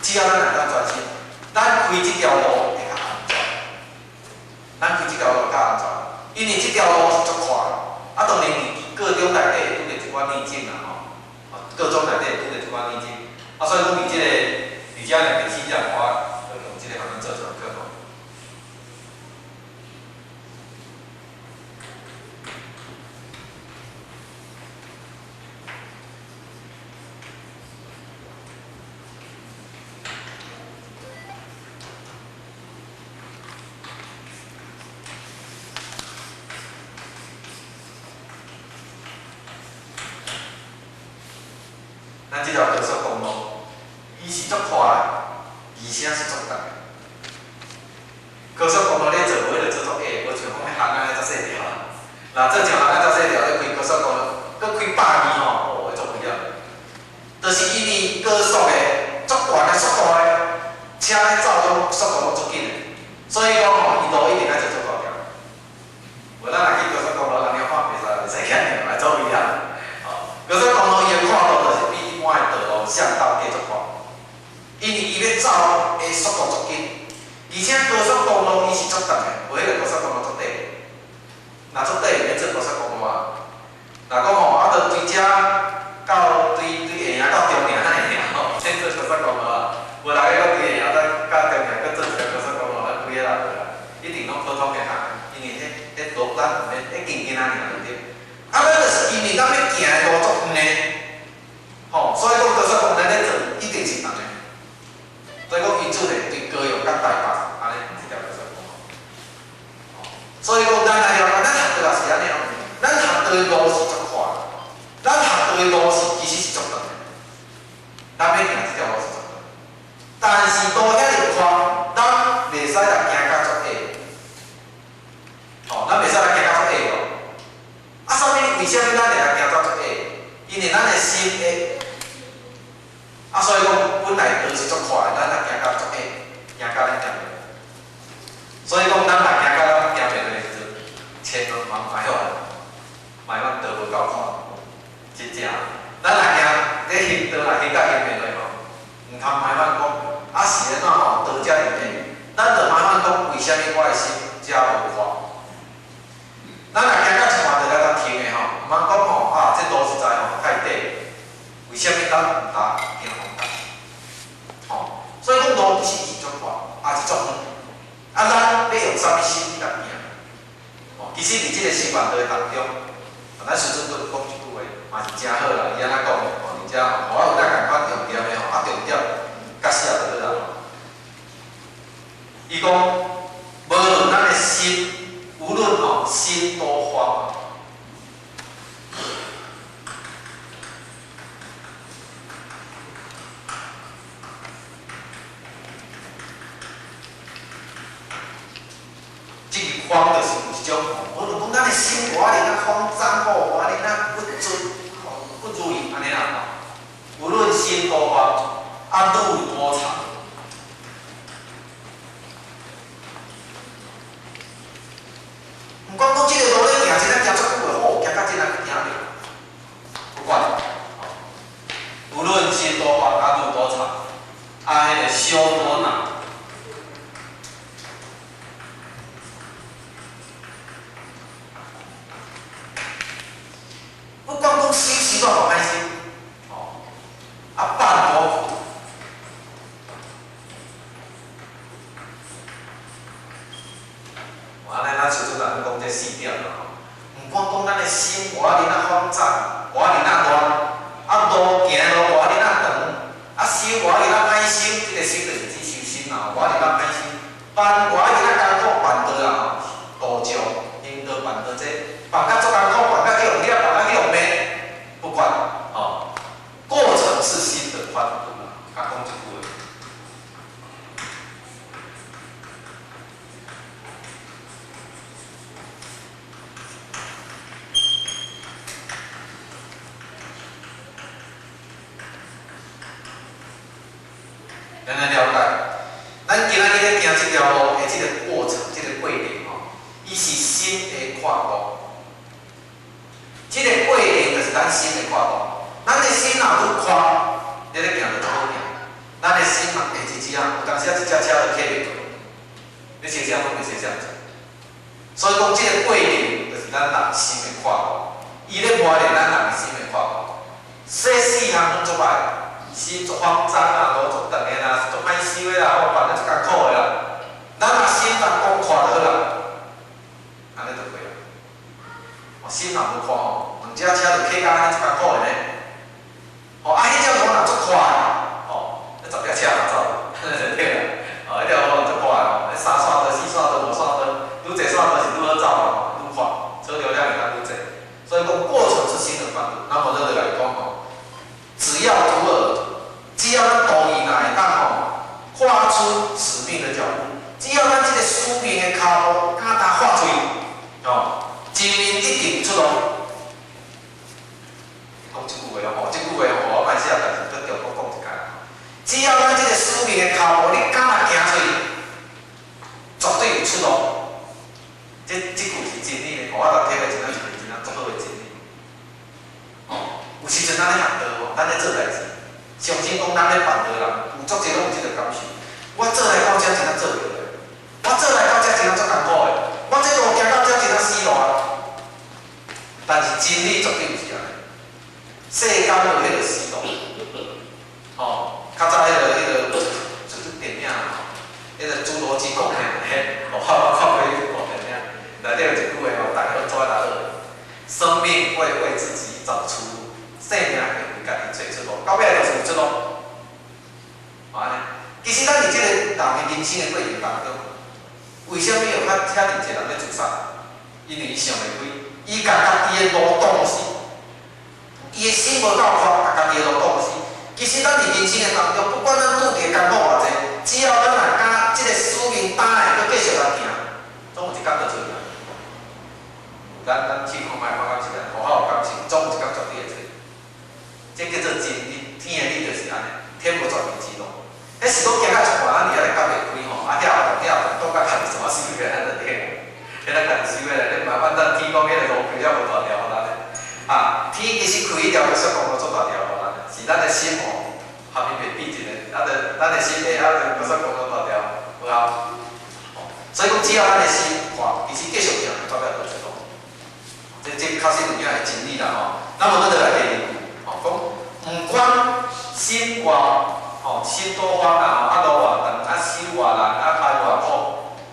只要咱會當專心，咱開這條路會較安全。咱開這條路較安全，因為這條路是足寬，啊，當然佇各中內底會拄著一寡逆境啦，吼，各中內底會拄著一寡逆境，啊，所以講佇這個佇遮兩個起點，我用這個慢慢做參考吼。咱這條高速公路，伊是足快，而且是足重的。高速公路咧做，無迄個做足矮，無像講彼行安呢遮細條。若做像行安遮細條，咧開高速公路，閣開120吼，哦，會足危險。就是因為高速的足懸的速度的，車咧走攏速度攏足緊的，所以講吼，伊路一定愛做足大條。無咱若去高速公路，人了看袂使起來，足危險。吼，高速公路伊的闊度就是比一般的道路巷道加足寬，因為伊欲走的速度足緊，伊是足長的，無彼個高速公路足短。若足短，免做高速公路啊。若講吼，啊，著對遮到對對下營到中營遐爾吼，免做高速公路啊。無人個講對下營到中營，閣做一個高速公路，咱規個人無啦，一定攏普通的行，因為彼路咱毋免，彼近近仔爾就對。啊，咱就是因為咱欲行的路足遠的，吼，所以講高速公路咱咧做一定是長的。所以講伊做的對高雄佮台北，按呢這條高速公路。所以講咱來了解，咱學道也是按呢哦，咱學道的路是足寬，咱學道的路是其實是足長的，咱欲行這條路是足長，但是路遐爾寬，咱袂使來行甲足矮，吼，咱袂使來行甲足矮哦。啊，啥物？為啥物咱會來行甲足矮？因為咱的心會，啊，所以講本來路是足寬的，咱若行甲足矮，行甲咱行袂落。所以講，咱若行甲咱行袂落的時陣，千萬莫埋怨，埋怨道無夠寬，真正。咱若行咧行道若行甲行袂落吼，毋通埋怨講，啊是按怎吼道遮爾矮？咱就埋怨講，為啥物我的心遮無寬？咱若行到一半就來當停的吼，毋通講吼啊，這路實在吼太短，為啥物咱毋通行予較？吼，所以講路其實是足寬，也是足遠。啊，咱欲用啥物心去共行？吼，其實佇這個修行道的當中，咱師尊閣講一句話，嘛是誠好啦。伊按怎講的？吼，而且吼，予我有哪仝款重點的吼，啊重點甲寫就好啦。伊講，無論咱的心，無論吼心多慌，這個慌就是有一種吼，無論講咱的心偌爾仔慌張吼，偌爾仔不準吼，不如意按呢啦吼。無論心多慌，啊路多長。毋管講這個路咧行，真正行足久的好，行到真難行袂，不管。無論心多慌，啊路多長，啊彼個修多難。不管講心修偌歹修，吼，啊辦多苦。按呢，咱師尊人講這四點啦吼。毋管講咱的心偌爾仔慌張，偌爾仔亂，啊路行路偌爾仔長，啊修偌爾仔歹修，這個修就是指修心啦，偌爾仔歹修，辦偌爾仔艱苦辦道啦吼，道場行道辦道這，辦甲足艱苦，辦甲去予掠，辦甲去予罵，不管吼，過程是心的寬度啦，較講這句話。咱來了解，咱今仔日咧行這條路的這個過程，這個過程吼，伊是心的闊度。這個過程就是咱心的闊度。咱的心若愈寬，你咧行就愈好行。咱的心若狹一隻啊，有當時啊一隻車都騎袂過，你小聲攏袂小聲。所以講，這個過程就是咱人心的闊度。伊咧磨練咱人的心的闊度。這四項攏足歹。心足慌張啊，路足長的啦，足歹修的啦，我辦得足艱苦的啦。咱若心若講闊就好啦，按呢就過啦。哦，心若無闊吼，兩隻車就騎甲按呢足艱苦的呢。哦，啊，彼條路若足寬，哦，彼十隻車嘛走，對啦。哦，彼條路足寬吼，三線道、四線道、五線道，愈濟線道是愈好走啊，愈寬，車流量會當愈濟。所以講過程是心的寬度。那麼咱就來講吼，只要徒兒，只要咱徒兒若會當吼，跨出使命的腳步，只要咱這個使命的跤步敢踏跨出去，吼，前面一定出路。講這句話吼，這句話吼，我歹寫，但是閣重閣講一擺。只要咱這個使命的跤步，你敢若行出去，絕對有出路。這句是真理呢，我都體會真正一個真正足好的真理。吼，有時陣咱咧學道吼，咱咧做代志，相信講咱咧辦道人，有足濟攏有這個感受。我做來到遮真正做袂落，我做來到遮真正實咱佇這個人的人生的過程當中，為啥物有較遐爾濟人咧自殺？因為伊想袂開，伊共家己的路擋死，伊的心無夠寬，共家己的路擋死。其實咱佇人生的當中，不管咱拄著艱苦偌濟，只要咱若敢這個使命擔的，閣繼續來行，總有一工就出來。咱試看覓，我感是按呢，戶口有感受，總有一工絕對會出。這叫做真理，天的理就是按呢，天無絕人之路。彼是講行到一半，咱佇遐咧夾袂開吼，啊遐後遐後擋甲家己怎啊死個，按呢對。彼個家己死過來，你慢慢等天講彼个路開了無大條予咱咧。啊，天其實開彼條高速公路足大條予咱，是咱的心吼，後面袂變一个，啊，就咱的心會啊，就高速公路大條無效。所以講，只要咱的心寬，其實繼續行，到尾就成功。這確實有影的真理啦吼。那麼咱就來第二句，吼，講毋管心偌吼，心多寬啊，吼，啊路偌長，啊修偌難，啊歹偌苦，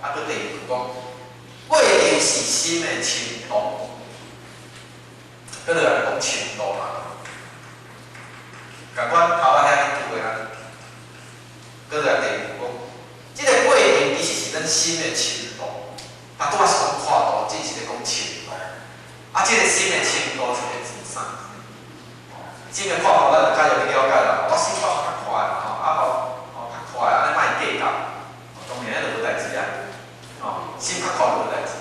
啊，閣第二句講，過程是心的深度，閣落來講深度啦。仝款頭仔遐彼句話按呢，閣落來第二句講，這個過程其實是咱心的深度，啊，拄仔是講闊度，這是咧講深度。啊，這個心的深度是咧指啥？心的闊度咱就較容易了解啦。我心較較闊吼，啊吼，吼較闊，按呢莫計較，當然彼就無代誌啊。吼，心較闊就無代誌。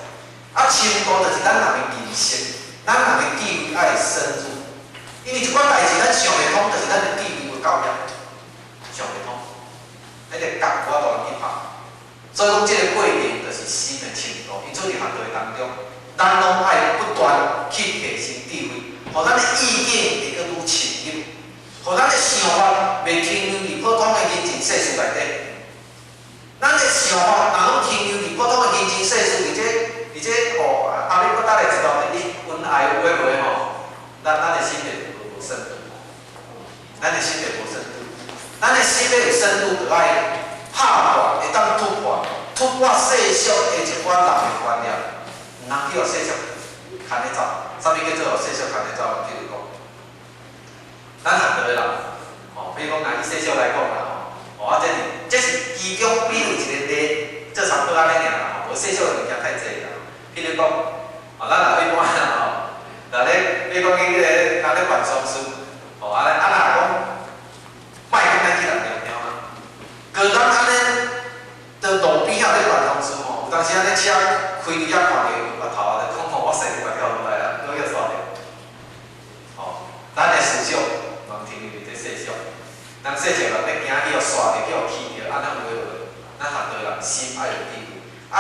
啊，深度就是咱人的認識，咱人的智慧愛深入。因為一寡代誌咱想袂通，就是咱的智慧無夠遐，想袂通，彼個角無法度去拍。所以講，這個過程就是心的深度。因此佇學道的當中，咱攏愛不斷去提升智慧，予咱的意境會閣愈深入，予咱的想法袂停留佇普通的人情世事內底。咱的想法若攏停留佇普通的人情世事，佇這哦，阿彌菩薩的一道佇恩愛有的無的吼，咱的心會無深度，咱的心會無深度，咱的心欲有深度，就愛拍破，會當突破，突破世俗的一寡人的觀念，毋通去予世俗牽咧走。啥物叫做予世俗牽咧走？譬如講，咱學道的人，吼，比如講，若以世俗來講啦，吼，哦，啊，這是其中比如一個例，做差不多按呢爾啦，吼，無世俗的物件太濟啦。譬如講，哦，咱若一般啦，吼，若咧，比如講去彼個人咧辦喪事，吼，按呢，啊若講，莫講咱去人聊天啊，閣咱按呢，佇路邊仔咧辦喪事吼，有當時按呢車開佇遐看著，我頭仔就講吼，我生日嘛跳落來啊，閣叫煞著。吼，咱的思想毋停留佇這世俗，咱世俗人咧驚去予煞著，去予欺著，按呢有的無？咱學道人心愛有智慧，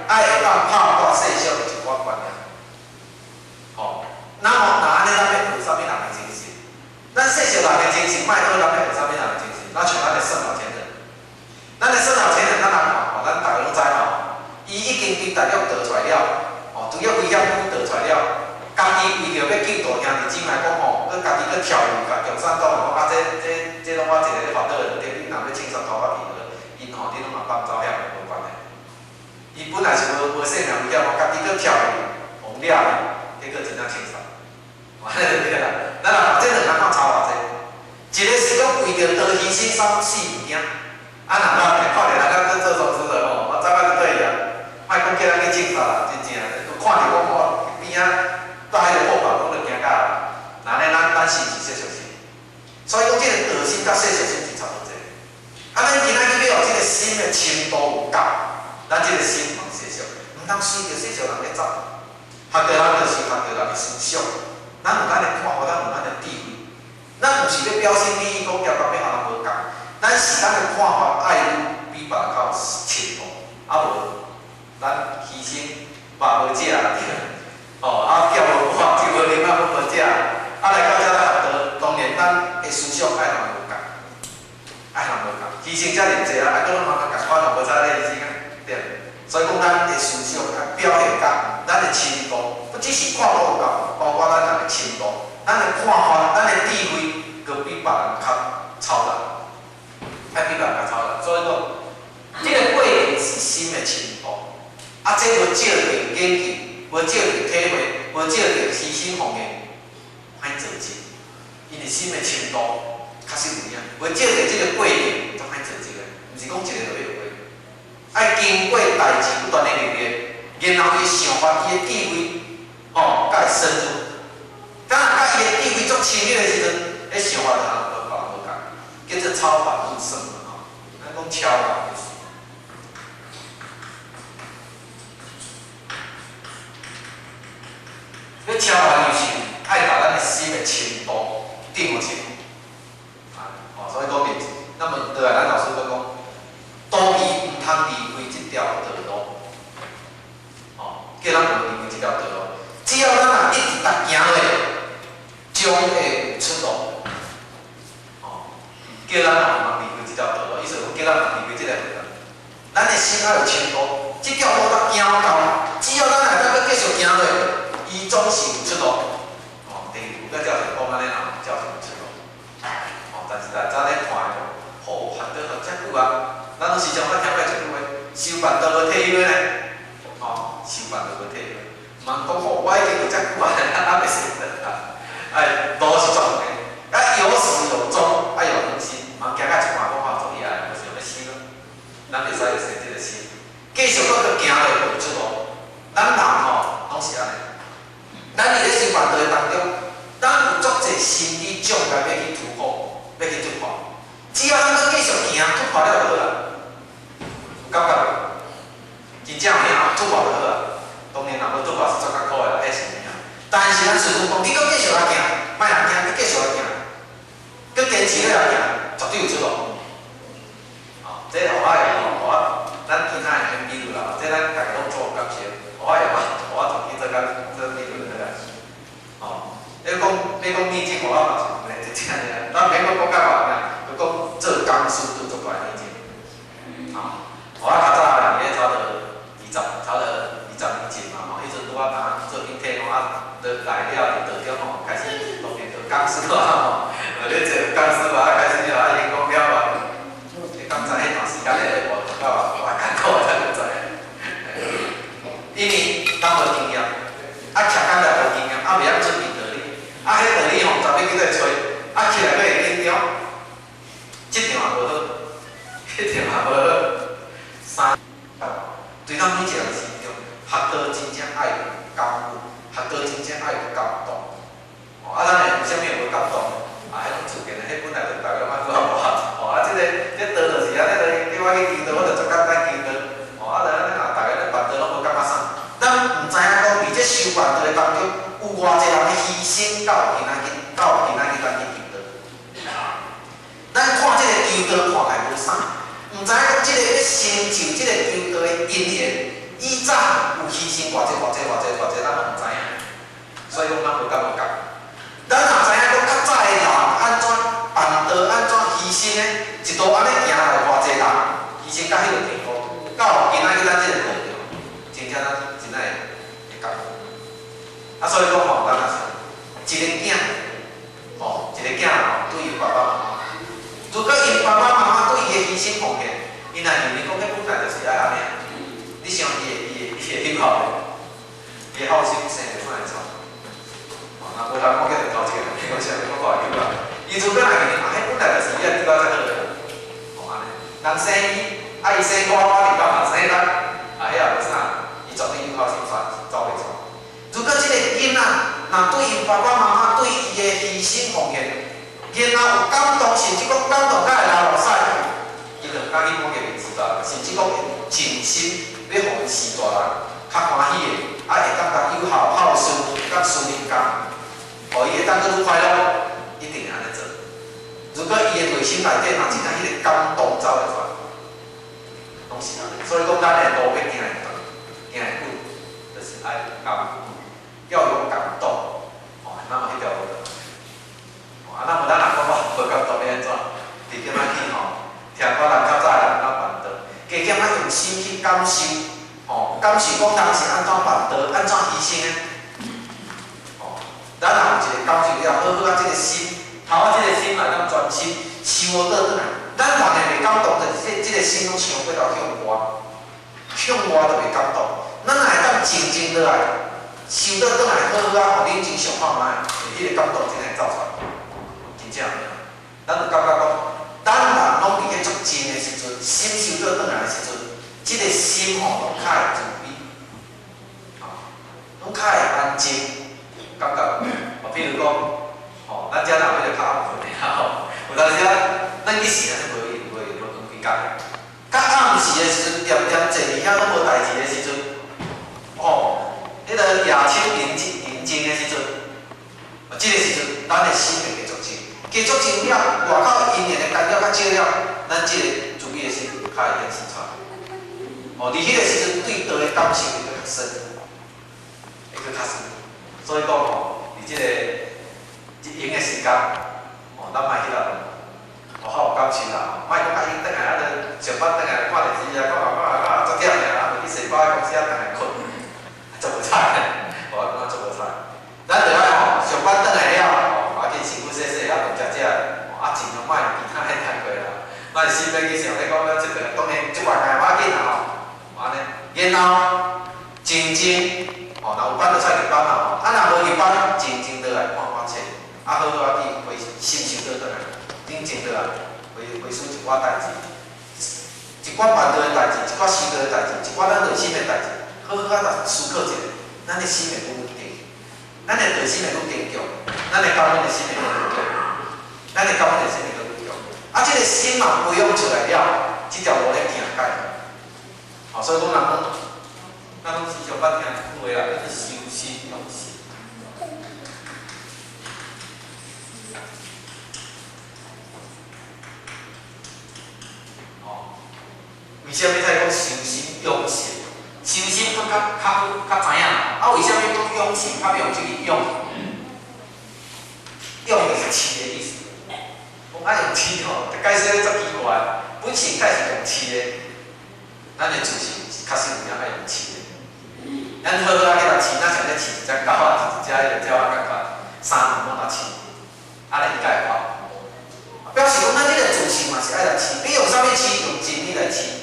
愛會當拍破世俗的一寡觀念。吼，那麼若按呢，咱欲學啥物人的精神？咱世俗人的精神，莫學咱欲學啥物人的精神？咱像咱的勝老前人，咱的勝老前人，咱來看吼，咱逐个攏知吼，伊已經佇大陸逃出來了，吼，除了危險區逃出來了，家己為著欲救大兄弟姊妹講吼，閣家己閣跳入共產黨講啊，這攏我一个咧煩惱的，對，恁若欲清算頭髮去，𪜶吼，恁攏嘛放走遐無關係。伊本來是無性命危險，家己閣跳入予掠去，結果真正清算。按呢就對啦。咱若看這兩个看差偌濟，一個是講為著逃犧牲生死毋驚，啊若咱看著人家閣做喪事的吼，我走到就對啊，莫講叫咱去清算啦，真正，看著講吼邊仔蹛彼個布棚，攏著驚甲。那按呢咱是毋是世俗心？所以講，這個道心佮世俗心是差無濟。啊，咱今仔日欲予這個心的深度有夠，咱這個心毋通世俗，毋通隨著世俗人咧走。學道人就是學道人的思想，咱有咱的看法，咱有咱的智慧。咱毋是欲標新立異，講夾甲欲予人無仝，咱是咱的看法愛比別人較有深度，啊無咱犧牲肉無食，吼啊叫無喝，酒無啉啊，閣無食，啊來到遮來學道，當然咱的思想愛予人無仝，愛予人無仝，犧牲遮爾濟啊，啊閣攏嘛較仝款，就無彩咧犧牲啊，對。所以講，咱的思想愛表現甲咱的深度，不只是看度有夠，包括咱人的深度，咱的看法，咱的智慧，閣比別人較超然，愛比別人較超然。所以講，這個過程是心的深度，啊，這無借著眼見，無借著體會，無借著犧牲奉獻，歹做成。因為心的深度確實有影，無借著這個過程，就歹做成的，毋是是講一个就欲學會，愛經過代誌不斷的歷練，然後伊的想法、伊的智慧，吼，才會深入。當若佮伊的智慧足深入的時陣，彼想法就通無別人無仝，叫做超凡入聖嘛，吼。咱講超凡入聖。欲超凡入聖，愛共咱的心的深度定予深。啊，吼，所以講面，那麼落來，咱老師閣講，徒兒毋通離開這條道路，吼，叫咱無離開這條道路。只要咱若一直逐行落，終會有出路。吼，叫咱若毋通離開這條道路，意思講叫咱毋通離開這條道路。咱的心愛有深度，這條路逐行到，只要咱會當閣繼續行落，伊總是有出路。吼，第二句閣照常講按呢啦，照常有出路。吼，但是大家咧看的，吼，學道學遮久啊，咱攏時常捌聽過這句話，修辦道無退休的呢。吼，修辦道無退休，毋通講吼，我已經學遮久啊，還袂成得啊。哎，路是足遠的，啊有始有終，愛有恆心，毋通行到一半講話做伊啊，無想欲死咯。咱袂使有生這个心，繼續閣閣行落就有出路。咱人吼，攏是按呢。咱佇咧修辦道的當中，咱有足濟心理障礙欲去突破，欲去突破。只要咱閣繼續行，突破了就好啦。有感覺無？真正有影，突破就好啦。當然，若無突破是足艱苦的啦，彼是有影。但是咱師父講，你閣繼續來行，莫來驚，你繼續來行，閣堅持落來行，絕對有出路。哦，這予我會吼，予我咱其他的免記錄啦，這咱家己攏做感受，予我會我，予我自己做感做記錄就好啦。哦，你講秘籍，予我嘛是袂一正爾，咱免閣講較懸啦，就講做講師拄足大的秘籍。哦，我較早佇咧差不多二十，差不多20年前嘛吼，彼陣拄仔當做引體吼，啊，落來了佇道中吼，開始當然做講師啊吼，學咧做講師啊，開始啊演講了啊，你敢知彼段時間咧，我感覺偌艱苦啊，咱就知影。因為咱無經驗，啊，徛工也無經驗，啊，袂曉準備道理，啊，彼道理吼，毋知欲去佗揣，啊，起來閣會緊張，這場也無好，彼場也無好，三，對咱每一個人心中，學道真正愛有感恩，學道真正愛有感動。哦，啊，咱會為啥物會無感動？啊，彼攏自然的，彼本來就逐家攏愛好無哦，啊，這个這道就是按呢，就叫我去求道，我就足簡單求道。哦，啊，就按呢，若逐家咧辦道攏無感覺啥。咱毋知影講佇這修辦道的當中，有偌濟人的犧牲到今仔日，到今仔日咱去求道。咱看這个求道看起來無啥，毋知影講這个欲成就這个求道的因緣，以早有犧牲偌濟偌濟偌濟偌濟，咱攏毋知影。所以講咱無感無覺。咱若知影講較早的人按怎辦道，按怎犧牲呢？一路按呢行來偌濟人，犧牲到彼個地步，到今仔日咱這個道場，真正咱真愛會感恩。啊，所以講吼，咱若是一个囝，吼，一個囝吼，對伊爸爸媽媽，如果𪜶爸爸媽媽對伊的犧牲奉獻，伊若認為講彼本來就是愛按呢，你想伊會伊會伊會曉無？伊的孝心生會出來錯？吼，若無人講叫做頭一個，我想講看會曉啊。伊如果若認為啊，彼本來就是伊愛對我才好的，吼按呢，人生伊，啊伊生我，我佇感嘛生咱，啊彼也無啥，伊絕對有孝心煞走袂出。如果這个囡仔若對𪜶爸爸媽媽對伊的犧牲奉獻，然後有感動，甚至講感動甲會流目屎，伊就毋敢去講個面子大，甚至講會盡心欲予𪜶飼大人較歡喜的，啊會感覺有孝孝順，佮思念工，予伊會當閣愈快樂，一定會按呢做。如果伊的內心內底若真正彼个感動走會出來，攏是按呢。所以講，咱的路欲行會長，行會穩，就是愛感恩，要有感動，吼，那麼彼條路就。啊，那無咱若講我無感動欲按怎？佇點仔去吼，聽看人較早的人按怎辦道，加減仔用心去感受，吼，感受講人是按怎辦道，按怎犧牲的，吼，咱若有一個感受了，好好啊，這個心，頭仔這個心嘛，當專心修倒轉來，咱人會袂感動，就是這個心攏傷過頭向外，向外就袂感動。咱若會當靜靜落來，修倒轉來，好好啊，予冷靜想看覓，彼個感動真會走出來。真正有影，咱就感覺講，咱人攏佇咧足靜的時陣，心修倒轉來的時陣，這個心吼攏較會慈悲，吼，攏較會安靜，感覺無？譬如講，吼，咱遮若有彼個較暗睏的吼，有當時啊，咱去時啊，無閒無閒無閒規工。較暗時的時陣，恬恬坐佇遐攏無代誌的時陣，吼，彼個夜深人靜人靜的時陣，啊，這個時陣，咱的心會繼續靜，繼續靜了，外口因緣的干擾較少了，咱這個慈悲的心較會顯示出來。哦，佇彼個時陣，對道的感受會閣較深，會閣較深。所以講吼，佇這個一閒的時間，吼，咱莫去啦。有好有感受啦，莫講啊，𪜶轉來啊，就上班轉來看電視啊，看啊看啊看啊，足忝的啊，無去洗包公司啊，轉來睏，足無彩，我感覺足無彩。咱著愛吼，上班轉來了吼，趕緊身軀洗洗啊，飯食食，啊盡量莫其他的工課啦，莫心欲去想咧講咧，這個當然這外界無要緊啦吼，按呢，然後靜靜，吼，若有班就出去班啦吼，啊若無去班，靜靜落來看看冊，啊好好仔去回心修倒轉來。冷靜落來，回回思一寡代誌，一寡辦道的代誌，一寡修道的代誌，一寡咱內心的代誌，好好仔思考一下，咱的心會愈穩定，咱的內心會愈堅強，咱的感恩的心會愈強，咱的感恩的心會愈強。啊，這個心嘛培養出來了，這條路咧行較會好。哦，所以講人講，咱攏時常捌聽一句話啦，叫做修心養性。為啥物才講修心養性？修心閣較較好較知影，啊，為啥物講養性較欲用這個養？養就是飼的意思。講愛用飼吼，解釋咧足奇怪。本性該是用飼的，咱的自性確實有影愛用飼的。咱好好仔去共飼，若像咧飼一隻狗仔，一隻彼個鳥仔仝款，三頓攏共飼，按呢伊才會活。表示講咱這個自性嘛是愛來飼，你用啥物飼？用真理來飼。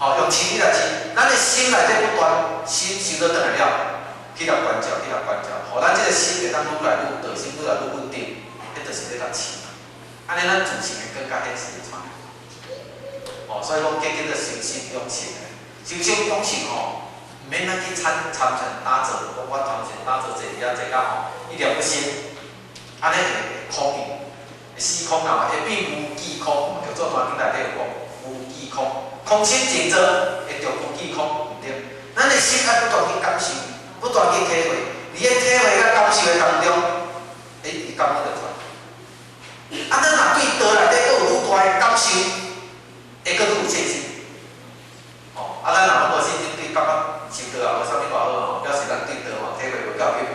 吼，用真理來飼，咱的心內底不斷心修倒轉來了，去共關照，去共關照，予咱這個心會當愈來愈道心愈來愈穩定，彼就是咧共飼。按呢，咱自性會閣較顯示出來。哦，所以講，叫叫做修心養性的，修心養性吼，毋免咱去參參禪打坐，講我參禪打坐坐佇遐坐到吼，一念不生，按呢會空去，會死空啊，會變無記空，叫做《壇經》內底有講無記空。空心靜坐會著無記空，毋對。咱的心愛不斷去感受，不斷去體會。佇咧體會佮感受的當中，伊感恩就出來。啊，咱若對道內底閣有愈大的感受，會閣愈有信心。吼，啊，咱若攏無信心，對感覺修道也無啥物偌好吼，表示咱對道吼體會無夠深，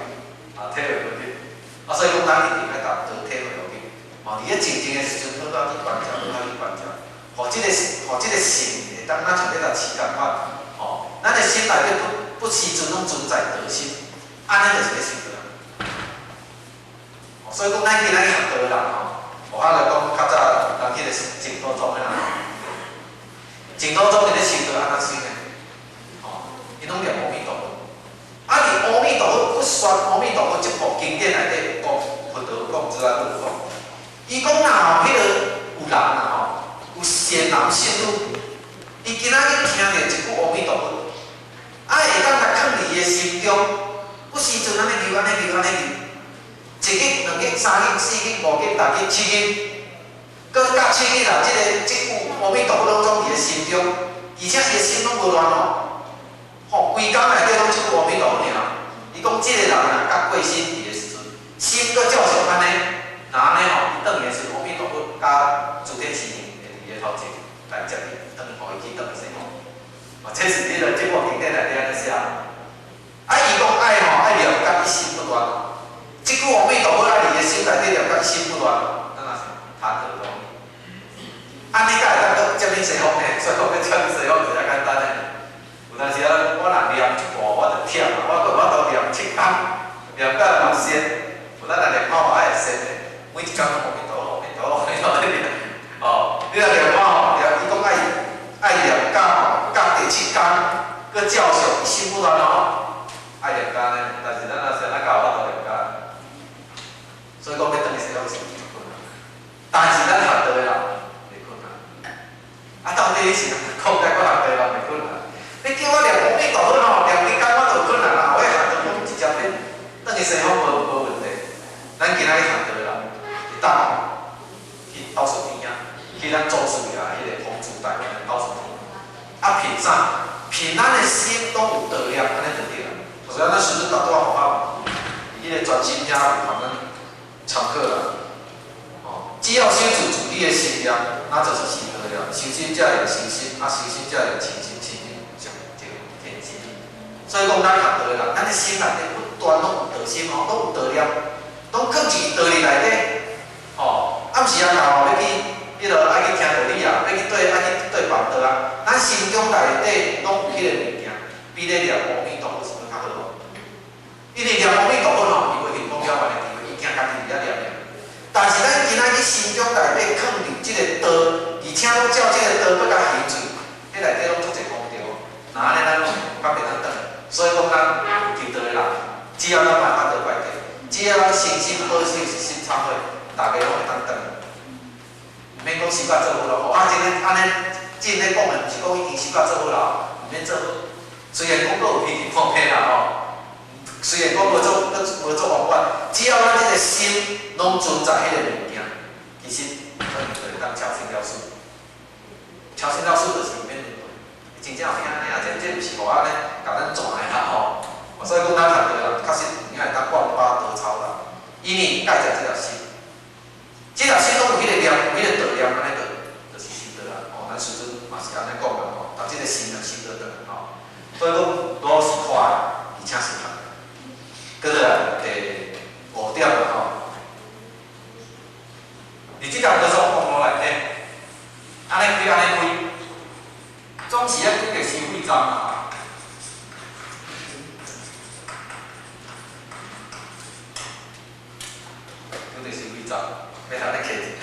啊，體會無深。啊，所以講咱一定愛共道體會落去。吼，佇咧靜靜的時陣，好好去觀照，好好去觀照。予這個，予這個心會當若像咧共飼仝款，吼，咱的心內底不不時陣攏存在道心，按呢就是咧修道。所以講，咱今仔日學道的人吼，我來講較早人彼個淨土宗的人，淨土宗佇咧修道按怎修呢？吼，𪜶攏念阿彌陀佛。啊，佇阿彌陀佛，佛說阿彌陀佛這部經典內底有講，佛陀有講，如來有講，伊講若吼，彼個有人啊吼，有善男信女，伊今仔日聽著一句阿彌陀佛，啊，會當共囥佇伊的心中，不時陣按呢流，按呢流，按呢流，一日、兩日、三日、四日、五日、六日、七日，閣到七日啦，這個這句阿彌陀佛攏總佇伊的心中，而且伊的心攏無亂哦，吼，規工內底攏這句阿彌陀佛爾。伊講這個人啊，佮過身佇的時陣，心閣照常按呢，若按呢吼，伊轉去的時陣，阿彌陀佛佮諸天神會佇伊的頭前來接伊，轉予伊去轉西方。哦，這是佇個這部經典內底按呢寫。啊，伊講愛吼，愛念甲一心不亂。這句阿彌陀佛愛佇伊的心內底念甲一心不亂，咱若是談何容易？按呢才會當閣接引西方呢？所以講欲接引西方就遮簡單的。有當時啊，我若念一半，我就忝啊，我閣無法度念7工，念到嘛仙。有咱若念看嘛愛會仙的，每一工攏阿彌陀佛，阿彌陀佛，阿彌陀佛念。哦，你若念看吼，念伊講愛愛念到吼，到第七工，閣照常一心不亂哦，愛念到按呢，但是咱若是咱敢有法度念到？所以講欲轉去西方是足困難，但是咱學道的人袂困難。到底是讲来阁学道人会困难？你叫我念阿弥陀佛吼，念几工我就困难啦。我学道讲直接咧，转去西方无问题。咱今仔日学道的人，会当去兜率天啊，去咱祖师爷彼个风烛台湾的兜率天。啊，凭啥？凭咱的心拢有道念，按呢就对啦。所以咱师尊拄仔予我，彼个专心遐有予咱参考啦。哦，只要守住自己的心念，那就是修道了。修心才会修心，啊，修心才会清心，清心就天心。所以讲，咱学道的人，咱的心内底不断拢有道心哦，拢有道念，拢囥伫道理内底。哦，暗时啊，到要去，彼落爱去听道理啊，欲去对，爱去对办道啊。咱心中内底拢有彼个物件，比咧念阿弥陀佛是阁较好哦。因为念阿弥陀佛吼，伊袂行讲了万的智慧，伊惊家己伫遐念念。但是咱今仔日心中内底囥伫这个道，而且拢照这个道阁共行出，彼内底拢足济功德。若按呢，咱拢较袂当转。所以讲，咱求道的人，只要咱莫发道败德，只要咱诚心保守是心忏悔，大家拢会当转。毋免讲修甲做好咯，啊，真咧按呢，真咧讲的，毋是讲已经修甲做好啦，毋免做好。虽然讲阁有批评方面啦吼，虽然讲无做圆满，只要咱这个心拢存在彼个物件，其实可能就会当超生了事。超生了事就是毋免轮回。真正有影按呢啊，这毋是予按呢，共咱转的啦吼。所以讲咱学道人确实有影会当万般得超啦，因为盖在这条心，这条心拢有彼个念，有彼个道念，按呢就是修道啦。哦，咱师尊嘛是按呢讲的吼，逐这个心啊修道转吼。所以讲，路是宽，而且是宽。阁落来第五点啦吼，伫这条高速公路内底，按呢开按呢开，总是爱经过收费站啦。经过收费站，欲通咧摕钱，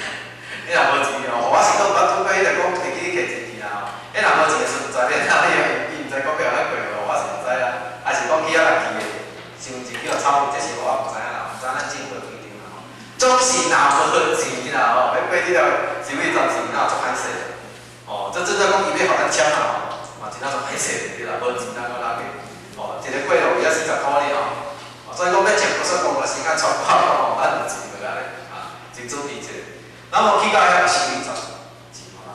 你若无钱哦，我是讲捌拄过彼个讲摕去摕钱去啦吼，你若无钱的时阵，毋知欲哪里，伊毋知讲欲予咱过无，我是毋知啦，还是讲去遐人去的，身份证叫抄，这是我毋知影啦，毋知咱政府的规定啦吼。总是若无钱啦吼，欲过这条收费站是哪足歹势的。哦，这真正讲伊欲予咱签啦吼，嘛真正足歹势的，对啦，无钱咱阁哪过？哦，一个过路伊才40箍尔吼，所以讲欲食高速公路先爱超过吼，咱有钱无按呢，啊，真准备一下。那么去到遐收费站，钱予咱。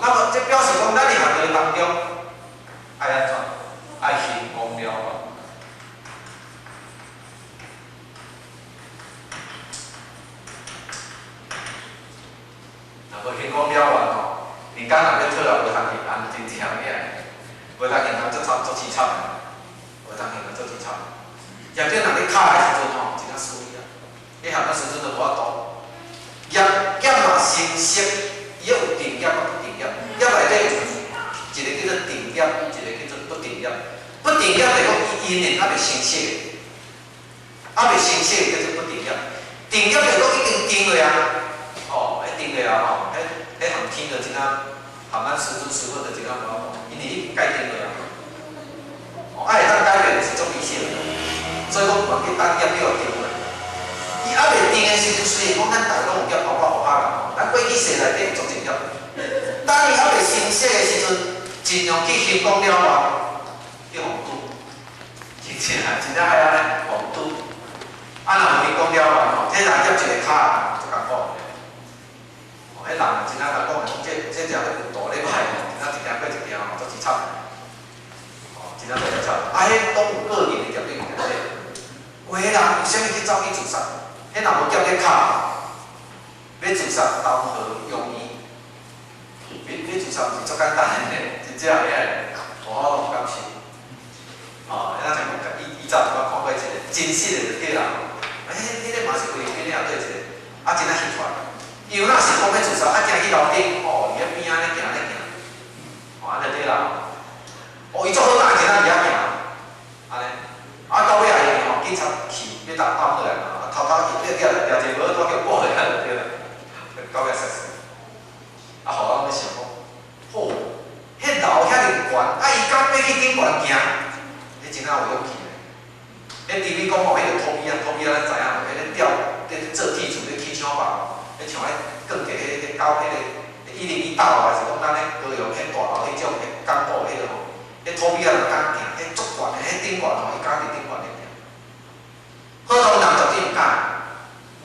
那么这表示讲，咱伫学道当中爱按怎？爱行功了愿。若无行功了愿吼，人工若欲讨也无通去按，真正有影，无通去按足惨足凄惨的，无通去按足凄惨。业者若咧敲的时阵吼，真正输伊啊！彼含咱时阵都无法度。业业嘛成色，伊有定业佮不定业。业内底有一个叫做定业，一个叫做不定业。不定业就是讲伊因缘犹未成熟，犹未成熟叫做不定业。定业就是讲已经定落啊，哦，彼定落啊吼，彼含天就真正含咱师尊师父就真正无法度，因为已经界定落啊。哦，啊会当改变就是足微小的，所以讲嘛去等业叫定落。伊犹未定的时阵，虽然讲咱大家拢有业，包括佛法人吼，咱过去世内底有足济业。当伊犹未成熟的时阵，尽量去行功了愿，去予拄，真正真正爱按呢，予拄。啊，若无行功了愿吼，这人业一个跤足艰苦的。哦，彼人真正共讲，这只咧有大礼拜吼，真正一行过一行吼，足凄惨的。哦，真正足凄惨。啊，彼拢有个人的业力伫内底。有的人为啥物去走去自杀？彼若无业咧敲，欲自杀谈何容易？欲自杀毋是足简单的，真正会无法度感受。哦，咱像讲，以前我看过一个真实的就对啦。欸，彼个嘛是菲律宾的对一个，啊，真正翕出来。伊有哪是讲欲自杀，啊，行去楼顶，哦，伊咧边仔咧行咧行，哦，按呢对啦。哦，伊足好胆，真正伫遐行，按呢，啊，到尾仔伊吼，警察去欲担担落来嘛，啊，偷偷去，掠掠掠一个无好拄叫捕落来就对啦，到尾杀死。啊，予我拢咧想讲，吼，彼楼遐尔悬，啊，伊敢欲去顶悬行？彼真正有勇气咧。彼猪米讲吼，彼个土米啊，土米啊，咱知影无？彼咧吊，咧做铁厝，咧起厂房，彼像彼钢架，彼彼狗，彼个，彼101大樓，還是講咱咧高雄彼大樓彼種彼港埔彼個吼，彼土鱉仔人敢行，彼足懸的，彼頂懸吼，伊敢佇頂懸咧行。普通人絕對毋敢，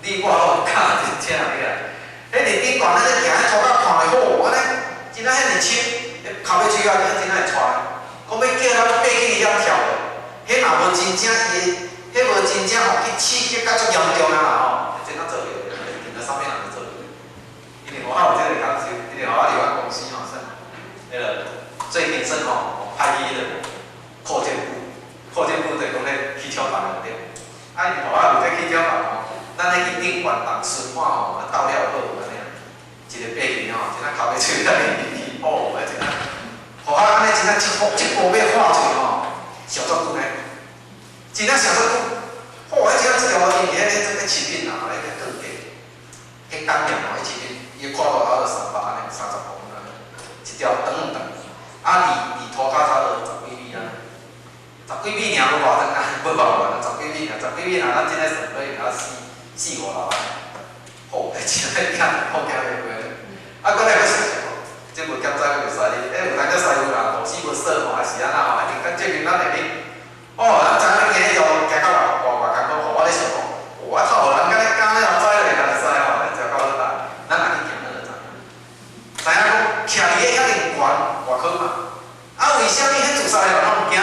你我攏毋敢，真正的啊！彼佇頂懸咧咧行，彼塗骹看袂好，按呢，真正遐爾深，彼哭欲喙仔，真正會掣。講欲叫咱爬去遐跳落，彼若無真正伊，彼無真正吼去刺激甲足嚴重啊啦吼，真正做袂落，見到啥物人都做袂落。因為我有這個感受，因為我佇阮公司吼，算，彼個最近算吼，派去彼個擴建部，擴建部就是講咧汽車房內底，啊，因為我有這汽車房吼，咱咧去頂懸重巡看吼，啊鬥了好按呢，一個爬去吼，真正哭欲喙仔入去，哦，啊真正，予我按呢真正一步一步欲跨出去吼，想足久呢，真正想足久，吼，彼真正一條路因為彼這個食品啊，彼個鋼鐵，彼鋼鐵吼，彼食品，伊的寬度差不多300按呢，30公分按呢，一條長長，啊，離塗跤差不多十幾米按呢，十幾米爾無偌長啊，無偌懸啊，十幾米爾，十幾米爾，咱這個算可能四四五樓按呢，吼，真正驚，好驚欲過，啊，閣來閣想想，這無檢查閣袂使，欸，有當才使有啦，路死無鎖吼，還是按怎吼，一定較證明咱會去。哦，咱知影行彼條路行到偌偌偌艱苦，予我咧想講，我頭予人敢咧敢咧也知咧，會使吼，咱食夠好大，咱若去行，咱就知影。知影講，徛佇咧遐爾懸，偌可怕。啊，為啥物彼自殺的人攏毋驚？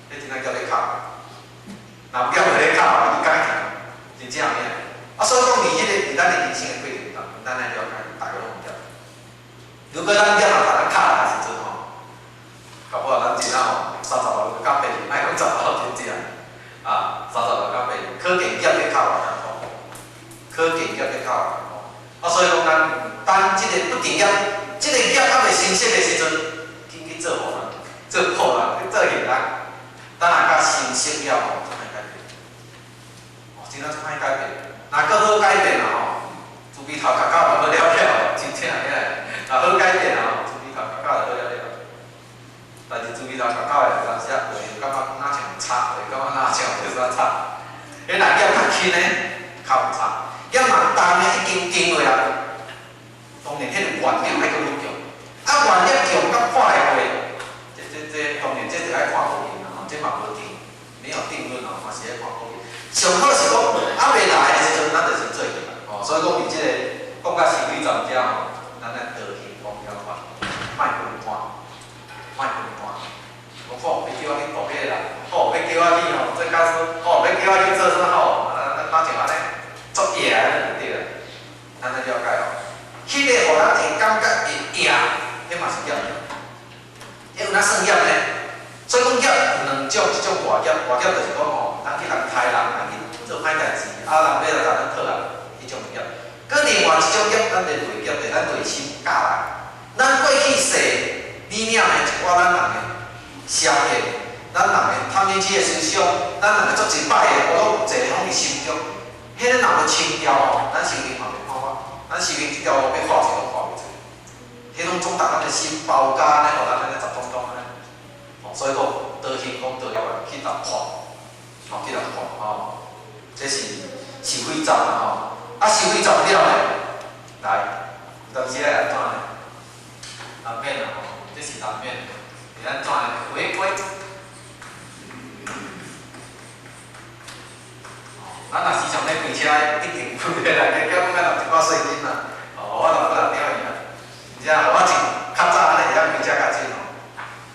彼真正叫咧敲，若毋叫咧敲，伊敢行，真正有影。啊，所以講佇彼個佇咱的人生的過程當中，咱愛了解，逐个攏有業。如果咱業若共咱敲來的時陣吼，搞不好咱真正吼30外就敢爬去，莫講十外真正，啊，30外敢爬去，可見業咧敲偌艱苦，可見業咧敲偌艱苦。啊，所以講咱當這個不定業，這個業猶未成熟的時陣，緊去做予人，做好人，去做行人，等若較成熟了吼，才會改變。哦，真正足歹改變，若閣好改變啊吼，豬鼻頭殼較就好了了，真正的。若好改變啊吼，豬鼻頭殼較就好了了。但是豬鼻頭殼較的有當時啊，會感覺講若像差，會感覺若像有啥差。彼若業較輕的，較有差。業若重的已經定落來，當然彼個願力愛閣愈強。啊，願力強佮看會過，這當然這就愛看個人啦吼，這嘛無定，沒有定論哦，嘛是愛看個人。上好是講，猶未來的時陣，咱就是做起來哦。所以講，佇這個講甲是非站遮吼，咱愛道行講了款，莫分散，莫分散。講好，欲叫我去渡彼個人，好，欲叫我去吼做教師，好，欲叫我去做啥好，啊，咱像按呢作業按呢就對啦。咱愛了解哦，彼個予咱會感覺會業，彼嘛是業。彼有哪算業呢？所以講業有兩種，一種外業，外業就是講吼，咱去共刣人，咱去做歹代誌，啊，人欲來共咱討啊，彼種業。閣另外一種業，咱的內業，就是咱內心教來。咱過去世裡領的一寡咱人的邪見，咱人的貪嗔痴的思想，咱人的足一擺的，我攏有濟攏佇心中。彼個若無清掉吼，咱生命嘛袂看法，咱生命這條路欲跨出攏跨袂出。彼攏總逐咱的心包夾按呢，予咱按呢雜統統按呢。哦，所以講道行講道了去共看，吼去共看吼，這是是非站啦吼。啊，是非站了呢，來，有當時愛按怎呢？難免啦吼，這是難免的，是按怎呢？回歸。咱若時常咧開車，一定有咧來，加減愛納一寡稅金啦。哦，我納幾若點去啊。而且我一較早按呢會曉開車較準吼，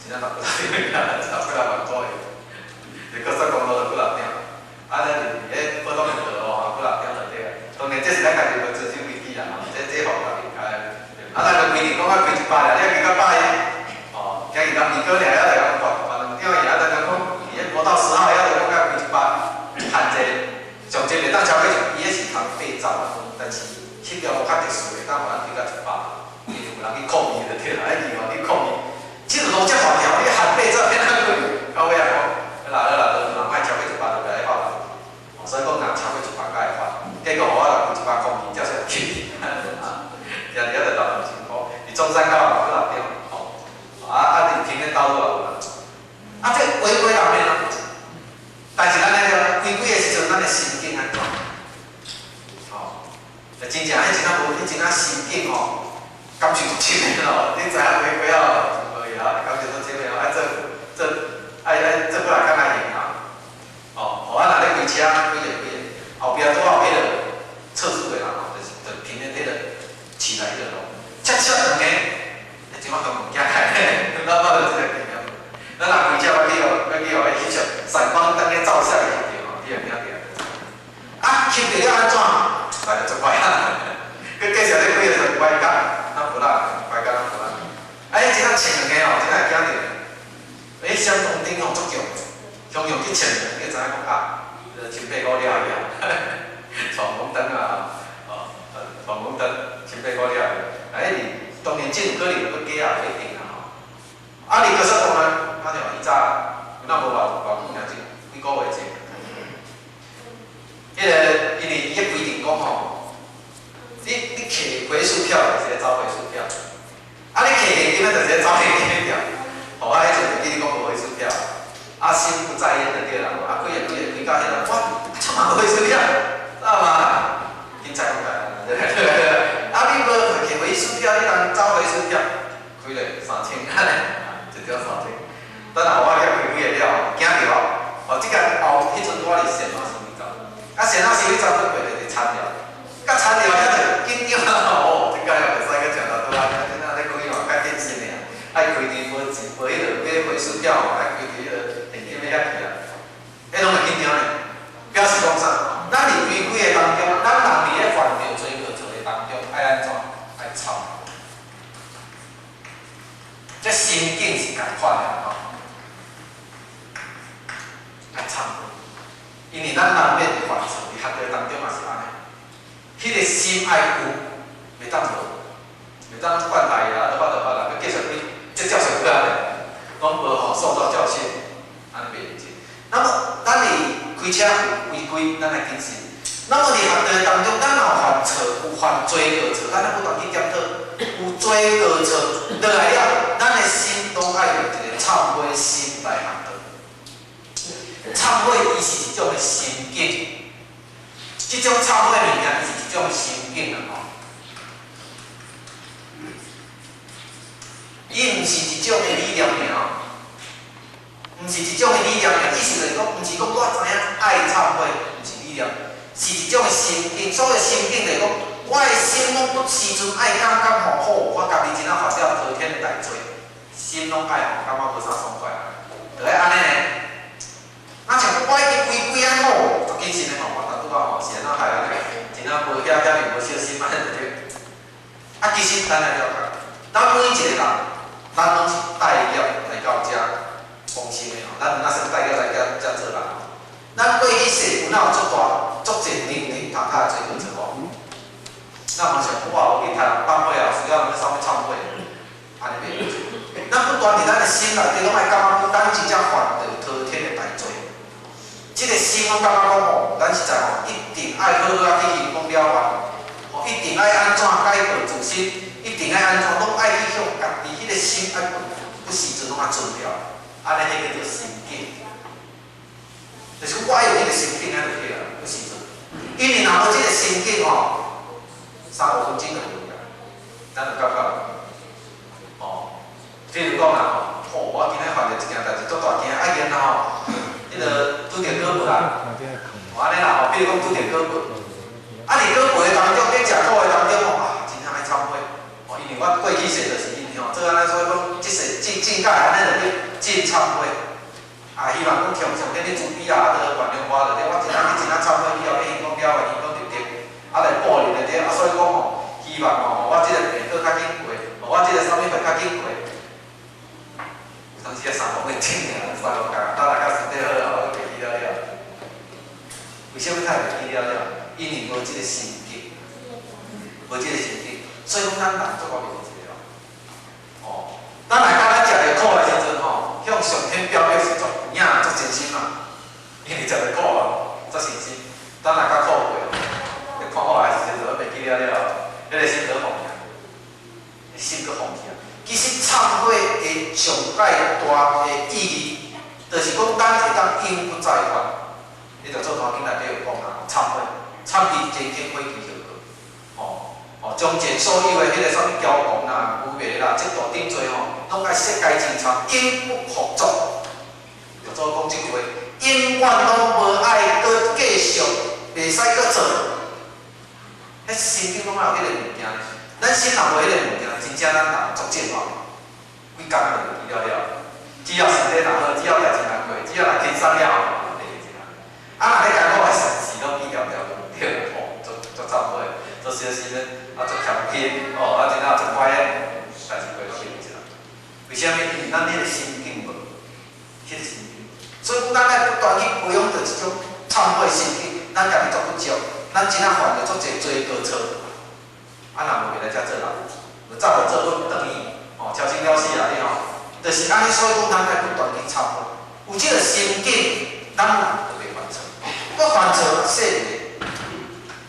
真正納幾若點，納幾若萬箍去。佇高速公路就幾若點，按呢佇彼普通的道路吼，幾若點就對啊。當然這是咱家己無遵守規矩啦吼，這予家己開。啊，咱就規定講愛開100爾，你愛開到110，哦，行去南二哥爾遐就共罰罰兩張去，啊，咱就講佇彼國道10號遐就講愛開100，限制。上濟袂當超過，伊彼是通80啦，但是彼條路較特殊，會當予咱開到100，因為有人去抗議就對啦，彼議員去抗議，這個攏遮法條，你限80變怎開？到尾仔講，好啦好啦，就人莫超過100就袂愛罰啦。所以講，若超過100才會罰，結果予我若開100公里，照說去，啊，行佇遐就投2000箍，佇中山口也幾若點，吼，啊啊，佇平面道路也有啦，啊，這違規難免啊。但是咱咧回歸的時陣，咱的心境按怎？吼，真正彼陣仔無，彼陣仔心境吼，感受足深的咯，你知影几几仔无去啊？感受足深的哦，愛做做愛愛做過來較難用啊。哦，哦，啊，若咧開車，開者開者，後壁拄好彼個測速的人吼，就是就停咧彼個市內彼個路，切切兩個，你這馬都物件開，咱捌著這個經驗。咱若開車欲去予欲去予彼翕相，閃光燈咧照相的時陣吼，你會驚著。啊，翕著了按怎？來就足快啊！閣繼續咧開的時陣，歪角，咱無啦，歪角咱無啦。啊，彼真正穿兩個吼，真正會驚著。彼閃光燈吼足強，雄雄去穿，你就知影講啊，千八箍了去啊，闖紅燈啊，哦，闖紅燈，千八箍了去。啊，彼當然這有可能閣假也不一定啦吼。啊，你高速公路，啊，像以早，若無偌偌久爾，幾個月前，彼個因為伊個規定講吼，你摕回數票就是咧走回數票，啊，你摕現金就是咧走現金票，吼，啊，彼陣就記你講無回數票，啊，心不在焉就對啦，啊，開個開個開到彼個，哇，這嘛無回數票，知道嗎？警察講對對對，啊，你無摕回數票，你通走回數票，開咧三千，一張三千。等下我遐開幾個了，驚著哦，這個後彼陣我佇線仔收費站，啊，線仔收費站閣過就是田寮，甲田寮遐就緊張啊！哦，這個又袂使閣食頭拄仔，真正咧開嘛較謹慎的啊，愛開張無錢無彼個買回數票吼，愛開佇彼個現金的遐去啊，彼攏會緊張呢。表示講啥？咱佇規規的當中，咱人佇咧犯著罪過錯的當中，愛按怎？愛懺悔。這心境是仝款的吼，愛懺悔。因為咱難免會犯錯，佇學校當中也是按呢。彼個心愛有，袂當無，袂當管他伊啊，都發就發啦，閣繼續去這教訓過按呢，攏無吼受到教訓，按呢袂用。那麼，咱佇開車有違規，咱愛謹慎。那麼佇學校當中，咱若有犯錯，有犯罪過錯，咱愛不斷去檢討。有罪過錯落來了，咱的心攏愛用一個懺悔心來學道。懺悔伊是一種的心境，這種懺悔物件，伊是一種心境啊吼。伊毋是一種的理念爾，毋是一種的理念爾，意思就是講，毋是講我知影愛懺悔，毋是理念，是一種的心境。所謂心境就是講，我的心攏不時陣愛感覺吼好，我家己真正犯了滔天的大罪，心攏愛吼感覺無啥爽快，就愛按呢呢。啊，像我已經規規啊好，足謹慎的吼，我拄拄仔吼是按怎害按呢？真正無遐遐爾無小心按呢就對。啊，其實咱來了解，咱每一個人，咱攏是帶業來到遮往生的吼，咱毋若算帶業來遮遮做人吼。咱過去世有哪有足大、足濟零零塔塔的罪過錯無？咱嘛想講我有去替人放火啊，需要啥物懺悔，按呢袂用。咱不斷佇咱的心內底攏愛感覺講，咱真正犯著滔天的大罪。這個心攏感覺講吼，咱實在吼一定愛好好仔去行功了願，吼一定愛按怎改過自新，一定愛按怎，攏愛去向家己彼個心愛不不時陣攏愛存著，按呢彼叫做心境。就是講我愛有彼個心境，按就對啊，不時陣。因為若無這個心境吼，三五分鐘就無去啊，咱就感覺，吼，譬如講啦，吼，我今仔犯著一件代誌足大件，啊然後吼，彼個拄著果報啊，哦按呢啦吼，比如講拄著果報，啊佇果報的當中，佇食苦的當中吼，啊真正愛懺悔，吼，因為我過去世就是因為吼，做按呢，所以講這世進進界按呢就去真懺悔，啊希望講上上天咧慈悲啊，啊就原諒我就對，我真正去真正懺悔以後，欲講了的，伊講對對，啊來報應的對，啊所以講吼，希望吼，我這個病閣較緊過，我這個啥物會較緊過。有當時啊三五分鐘爾，三五工，等來較身體好啊，我閣袂記了了。為啥物較會袂記了了？因為無這個心境，無這個心境，所以講咱人足夠袂一個哦。咱來講咱食著苦的時陣吼，向上天表明是足有影、足真心啊。因為食著苦啊，足誠心。等來較苦過，你看好來時陣就袂記了了，彼個心閣放棄，心閣放棄啊。其實懺悔的上蓋大的意義，就是講咱會當永不再犯。你著做壇經內底有講啊，懺悔，懺悔真經悔其後過，吼吼，將前所有的彼个啥物交狂啦、愚昧啦、嫉妒等罪吼，攏愛悉該淨摻，永不復作。就做講這句話，永遠攏無愛閣繼續，袂使閣做。彼心境攏愛有彼個物件，咱心若無彼個物件，真正咱人足進化，規工就記了了。只要身體若好，只要代誌若過，只要若輕鬆了，就會記一。啊，若咧艱苦的時，時攏記牢牢對，吼，足足懺悔，足小心的，啊，足謙虛，哦，啊，真正足乖的，代誌過攏記一。為啥物？因為咱彼個心境無，彼個心境。所以講，咱愛不斷去培養著這種懺悔心境，咱家己足不足，咱真正犯著足濟罪過錯，啊，若無袂來遮做人，無早就做好轉去，吼，超生了死啊！你吼，就是按呢，所以講，咱愛不斷去懺悔，有這個心境，咱人就袂犯錯。閣犯錯細個，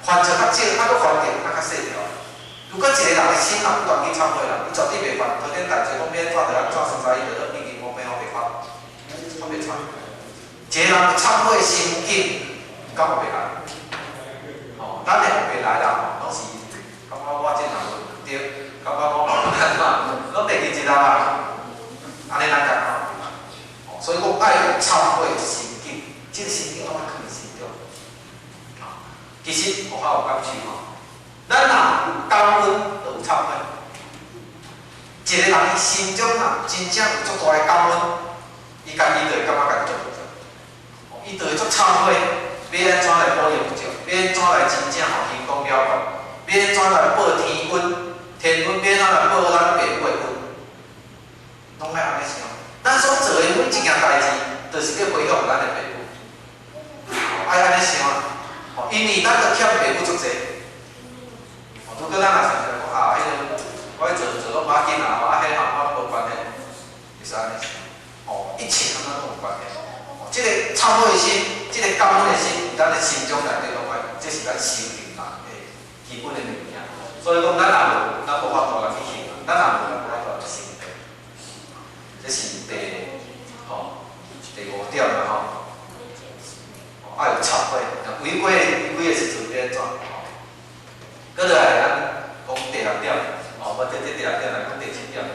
犯錯較少，啊，閣犯著較較細條。如果一個人的心若不斷去懺悔啦，伊絕對袂犯。頭先代誌講欲按怎就按怎，實在伊就已經無病好袂發，發袂出。一個人有懺悔心境，敢有袂來？吼，咱的袂來啦，吼，攏是感覺我這人無對，感覺我無按怎，攏袂記一啦。按呢咱講吼，所以講愛有懺悔心境，這個心境攏愛囥佇心中。其實我較有感受吼，咱若有感恩，就有懺悔。一個人伊心中啊，真正有足大的感恩，伊家己就會感覺家己足無足，伊就會足懺悔，欲按怎來保佑佛教，欲按怎來真正吼興講了斷，欲按怎來報天恩，天恩欲按怎來報咱父母的恩，攏愛按呢想。咱所做的每一件代誌，就是咧回向咱的父母，愛按呢想啊！因為咱都欠父母足濟。如果咱若想著講啊，彼個我做做攏無要緊啦，啊，彼項我攏無關係，會使按呢想。哦，一切通通攏有關係。哦，這個懺悔的心，這個感恩的心，佇咱的心中內底攏愛，這是咱修行人的基本的物件。所以講，咱若無，咱無法度來去行啊；咱若無，咱無法度來成佛。這是第五點啦吼。愛有懺悔，違規違規的時陣欲按怎？吼，閣落來咱講第六點，哦，無這第六點來講第七點。